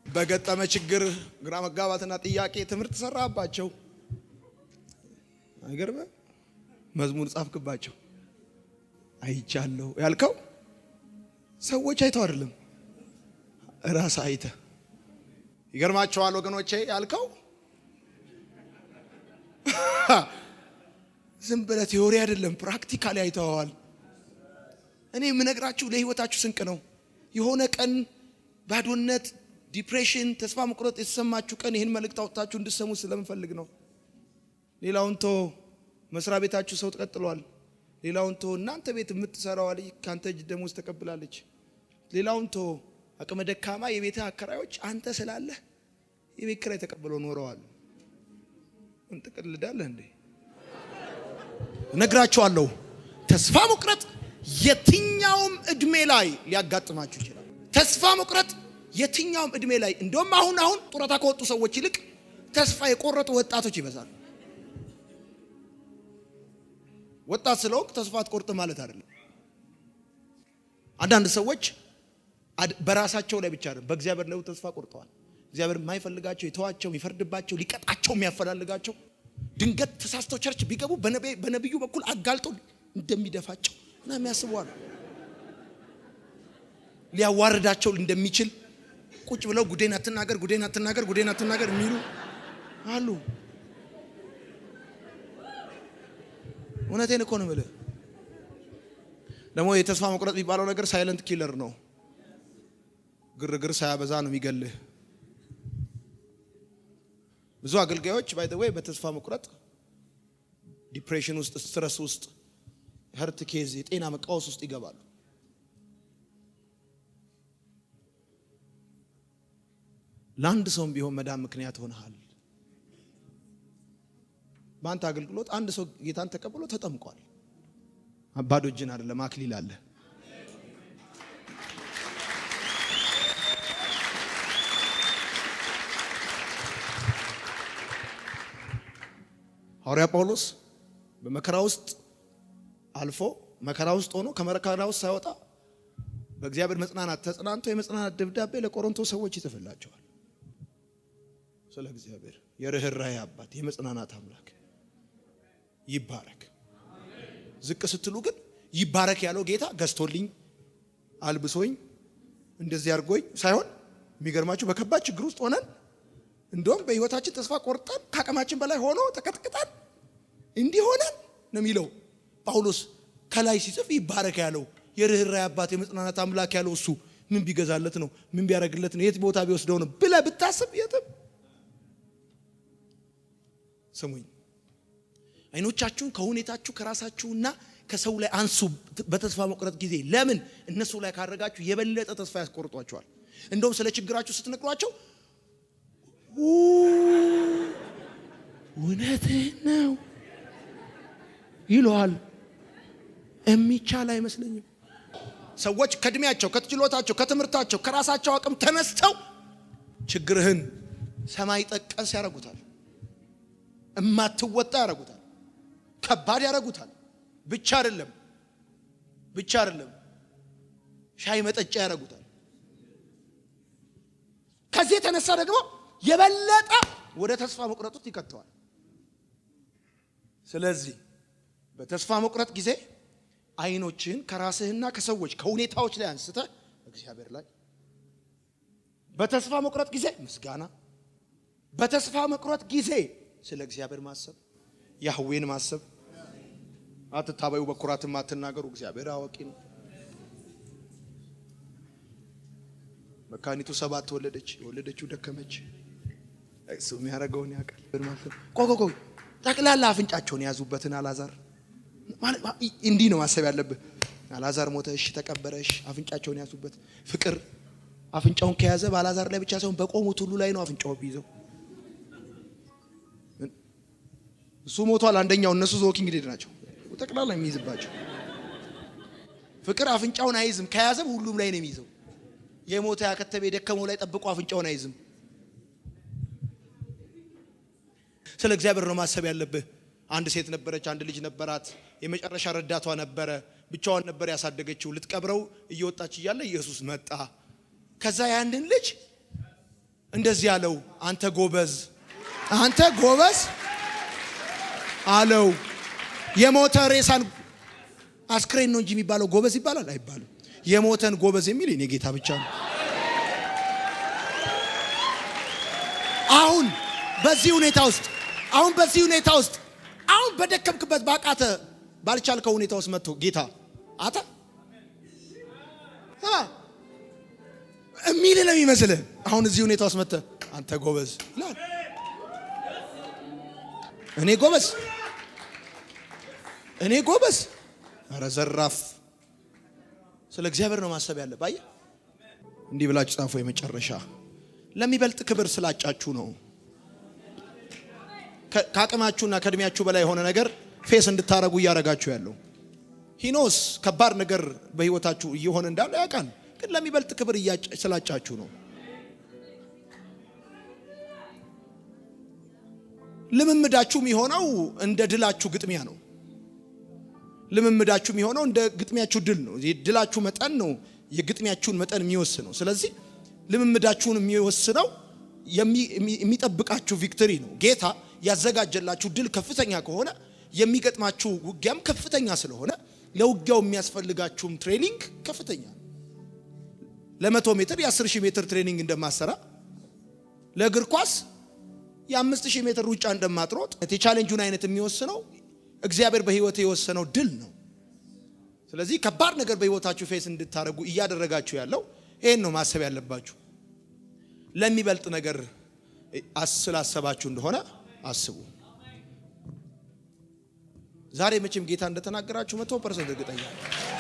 በገጠመ ችግር ግራ መጋባትና ጥያቄ ትምህርት ሰራባቸው። አይገርምም? መዝሙር ጻፍክባቸው። አይቻለሁ ያልከው ሰዎች አይተው አይደለም፣ ራስህ አይተህ። ይገርማቸዋል ወገኖቼ ያልከው ዝም ብለህ theory አይደለም፣ practically አይተዋል። እኔ የምነግራችሁ ለህይወታችሁ ስንቅ ነው። የሆነ ቀን ባዶነት፣ depression፣ ተስፋ መቁረጥ የተሰማችሁ ቀን ይህን መልእክት አውጥታችሁ እንድሰሙ ስለምፈልግ ነው። ሌላውን ቶ መስሪያ ቤታችሁ ሰው ተቀጥሏል። ሌላውን ቶ እናንተ ቤት የምትሰራዋ ልጅ ከአንተ እጅ ደሞዝ ተቀብላለች። ሌላውን ቶ አቅመ ደካማ የቤት አከራዮች አንተ ስላለህ የቤት ኪራይ ተቀብለው ኖረዋል። እንትቀልዳለህ እንዴ? እነግራችኋለሁ፣ ተስፋ መቁረጥ የትኛውም እድሜ ላይ ሊያጋጥማችሁ ይችላል። ተስፋ መቁረጥ የትኛውም እድሜ ላይ፣ እንደውም አሁን አሁን ጡረታ ከወጡ ሰዎች ይልቅ ተስፋ የቆረጡ ወጣቶች ይበዛሉ። ወጣት ስለሆንክ ተስፋ አትቆርጥ ማለት አይደለም። አንዳንድ ሰዎች በራሳቸው ላይ ብቻ አይደለም፣ በእግዚአብሔር ላይ ተስፋ ቆርጠዋል። እግዚአብሔር የማይፈልጋቸው፣ የተዋቸው፣ የሚፈርድባቸው፣ ሊቀጣቸው የሚያፈላልጋቸው ድንገት ተሳስተው church ቢገቡ በነቢዩ በኩል አጋልጦ እንደሚደፋቸው እና የሚያስቡ አሉ። ሊያዋርዳቸው እንደሚችል ቁጭ ብለው ጉዴን አትናገር፣ ጉዴን አትናገር፣ ጉዴን አትናገር የሚሉ አሉ። እውነቴን እኮ ነው የምልህ። ደግሞ የተስፋ መቁረጥ የሚባለው ነገር silent killer ነው። ግርግር ሳያበዛ ነው የሚገልህ። ብዙ አገልጋዮች by the way በተስፋ መቁረጥ depression ውስጥ፣ stress ውስጥ፣ heart case፣ የጤና መቃወስ ውስጥ ይገባሉ። ለአንድ ሰውም ቢሆን መዳን ምክንያት ሆነሃል። በአንተ አገልግሎት አንድ ሰው ጌታን ተቀብሎ ተጠምቋል። ባዶ እጅን አይደለም፣ አክሊል አለ። ሐዋርያ ጳውሎስ በመከራ ውስጥ አልፎ መከራ ውስጥ ሆኖ ከመከራ ውስጥ ሳይወጣ በእግዚአብሔር መጽናናት ተጽናንቶ የመጽናናት ደብዳቤ ለቆሮንቶስ ሰዎች ይጽፍላቸዋል። ስለ እግዚአብሔር የርኅራኄ አባት የመጽናናት አምላክ ይባረክ። ዝቅ ስትሉ ግን ይባረክ ያለው ጌታ ገዝቶልኝ አልብሶኝ እንደዚህ አድርጎኝ ሳይሆን፣ የሚገርማችሁ በከባድ ችግር ውስጥ ሆነን እንደውም በህይወታችን ተስፋ ቆርጠን ከአቅማችን በላይ ሆኖ ተቀጥቅጠን እንዲህ ሆነን ነው የሚለው ጳውሎስ ከላይ ሲጽፍ። ይባረክ ያለው የርኅራኄ አባት የመጽናናት አምላክ ያለው እሱ ምን ቢገዛለት ነው? ምን ቢያደርግለት ነው? የት ቦታ ቢወስደው ነው ብለህ ብታስብ የትም። ስሙኝ፣ አይኖቻችሁን ከሁኔታችሁ ከራሳችሁና ከሰው ላይ አንሱ። በተስፋ መቁረጥ ጊዜ ለምን እነሱ ላይ ካደረጋችሁ የበለጠ ተስፋ ያስቆርጧቸዋል። እንደውም ስለ ችግራችሁ ስትነግሯቸው እውነትህን ነው ይለዋል። የሚቻል አይመስለኝም። ሰዎች ከእድሜያቸው፣ ከችሎታቸው፣ ከትምህርታቸው፣ ከራሳቸው አቅም ተነስተው ችግርህን ሰማይ ጠቀስ ያደርጉታል። እማትወጣ ያደርጉታል። ከባድ ያደርጉታል። ብቻ አይደለም፣ ሻይ መጠጫ ያደርጉታል። ከዚህ የተነሳ ደግሞ የበለጠ ወደ ተስፋ መቁረጥ ውስጥ ይከተዋል። ስለዚህ በተስፋ መቁረጥ ጊዜ አይኖችህን ከራስህና ከሰዎች ከሁኔታዎች ላይ አንስተህ እግዚአብሔር ላይ፣ በተስፋ መቁረጥ ጊዜ ምስጋና፣ በተስፋ መቁረጥ ጊዜ ስለ እግዚአብሔር ማሰብ፣ ያህዌን ማሰብ። አትታበዩ፣ በኩራትም አትናገሩ፣ እግዚአብሔር አዋቂ ነው። መካኒቱ ሰባት ወለደች፣ የወለደችው ደከመች። እሱ የሚያደርገውን ያውቃል። ቆይ ቆይ ቆይ፣ ጠቅላላ አፍንጫቸውን የያዙበትን አላዛር እንዲህ ነው ማሰብ ያለብህ። አላዛር ሞተ፣ እሺ ተቀበረ፣ እሺ አፍንጫቸውን ያዙበት። ፍቅር አፍንጫውን ከያዘ በአላዛር ላይ ብቻ ሳይሆን በቆሙት ሁሉ ላይ ነው አፍንጫው ቢይዘው። እሱ ሞቷል አንደኛው፣ እነሱ the walking dead ናቸው። ጠቅላላ የሚይዝባቸው ፍቅር አፍንጫውን አይዝም። ከያዘም ሁሉም ላይ ነው የሚይዘው። የሞተ ያከተበ የደከመው ላይ ጠብቆ አፍንጫውን አይዝም። ስለ እግዚአብሔር ነው ማሰብ ያለብህ። አንድ ሴት ነበረች፣ አንድ ልጅ ነበራት። የመጨረሻ ረዳቷ ነበረ። ብቻዋን ነበር ያሳደገችው። ልትቀብረው እየወጣች እያለ ኢየሱስ መጣ። ከዛ ያንን ልጅ እንደዚህ አለው፣ አንተ ጎበዝ፣ አንተ ጎበዝ አለው። የሞተ ሬሳን አስክሬን ነው እንጂ የሚባለው ጎበዝ ይባላል አይባልም። የሞተን ጎበዝ የሚል የኔ ጌታ ብቻ ነው። አሁን በዚህ ሁኔታ ውስጥ፣ አሁን በዚህ ሁኔታ ውስጥ፣ አሁን በደከምክበት ባቃተ ባልቻልከው ሁኔታ ውስጥ መጥቶ ጌታ አታ የሚል ነው የሚመስልህ። አሁን እዚህ ሁኔታ ውስጥ መጥተህ አንተ ጎበዝ ይላል። እኔ ጎበዝ፣ እኔ ጎበዝ፣ ኧረ ዘራፍ። ስለ እግዚአብሔር ነው ማሰብ ያለብህ። አየህ፣ እንዲህ ብላችሁ ጻፉ። የመጨረሻ ለሚበልጥ ክብር ስላጫችሁ ነው። ከአቅማችሁና ከእድሜያችሁ በላይ የሆነ ነገር face እንድታረጉ እያረጋችሁ ያለው። He knows ከባድ ነገር በህይወታችሁ እየሆነ እንዳለ ያውቃል። ግን ለሚበልጥ ክብር ስላጫችሁ ነው። ልምምዳችሁ የሚሆነው እንደ ድላችሁ ግጥሚያ ነው። ልምምዳችሁ የሚሆነው እንደ ግጥሚያችሁ ድል ነው። የድላችሁ መጠን ነው የግጥሚያችሁን መጠን የሚወስነው። ስለዚህ ልምምዳችሁን የሚወስነው የሚጠብቃችሁ victory ነው። ጌታ ያዘጋጀላችሁ ድል ከፍተኛ ከሆነ፣ የሚገጥማችሁ ውጊያም ከፍተኛ ስለሆነ ለውጊያው የሚያስፈልጋችሁም training ከፍተኛ ነው። ለ100 ሜትር የ10,000 ሜትር training እንደማሰራ፣ ለእግር ኳስ የ5,000 ሜትር ሩጫ እንደማትሮጥ፣ የ challenge ኡን አይነት የሚወስነው እግዚአብሔር በህይወት የወሰነው ድል ነው። ስለዚህ ከባድ ነገር በህይወታችሁ face እንድታደርጉ እያደረጋችሁ ያለው ይሄን ነው ማሰብ ያለባችሁ። ለሚበልጥ ነገር ስላሰባችሁ እንደሆነ አስቡ። ዛሬ መቼም ጌታ እንደተናገራችሁ 100% እርግጠኛ ነኝ።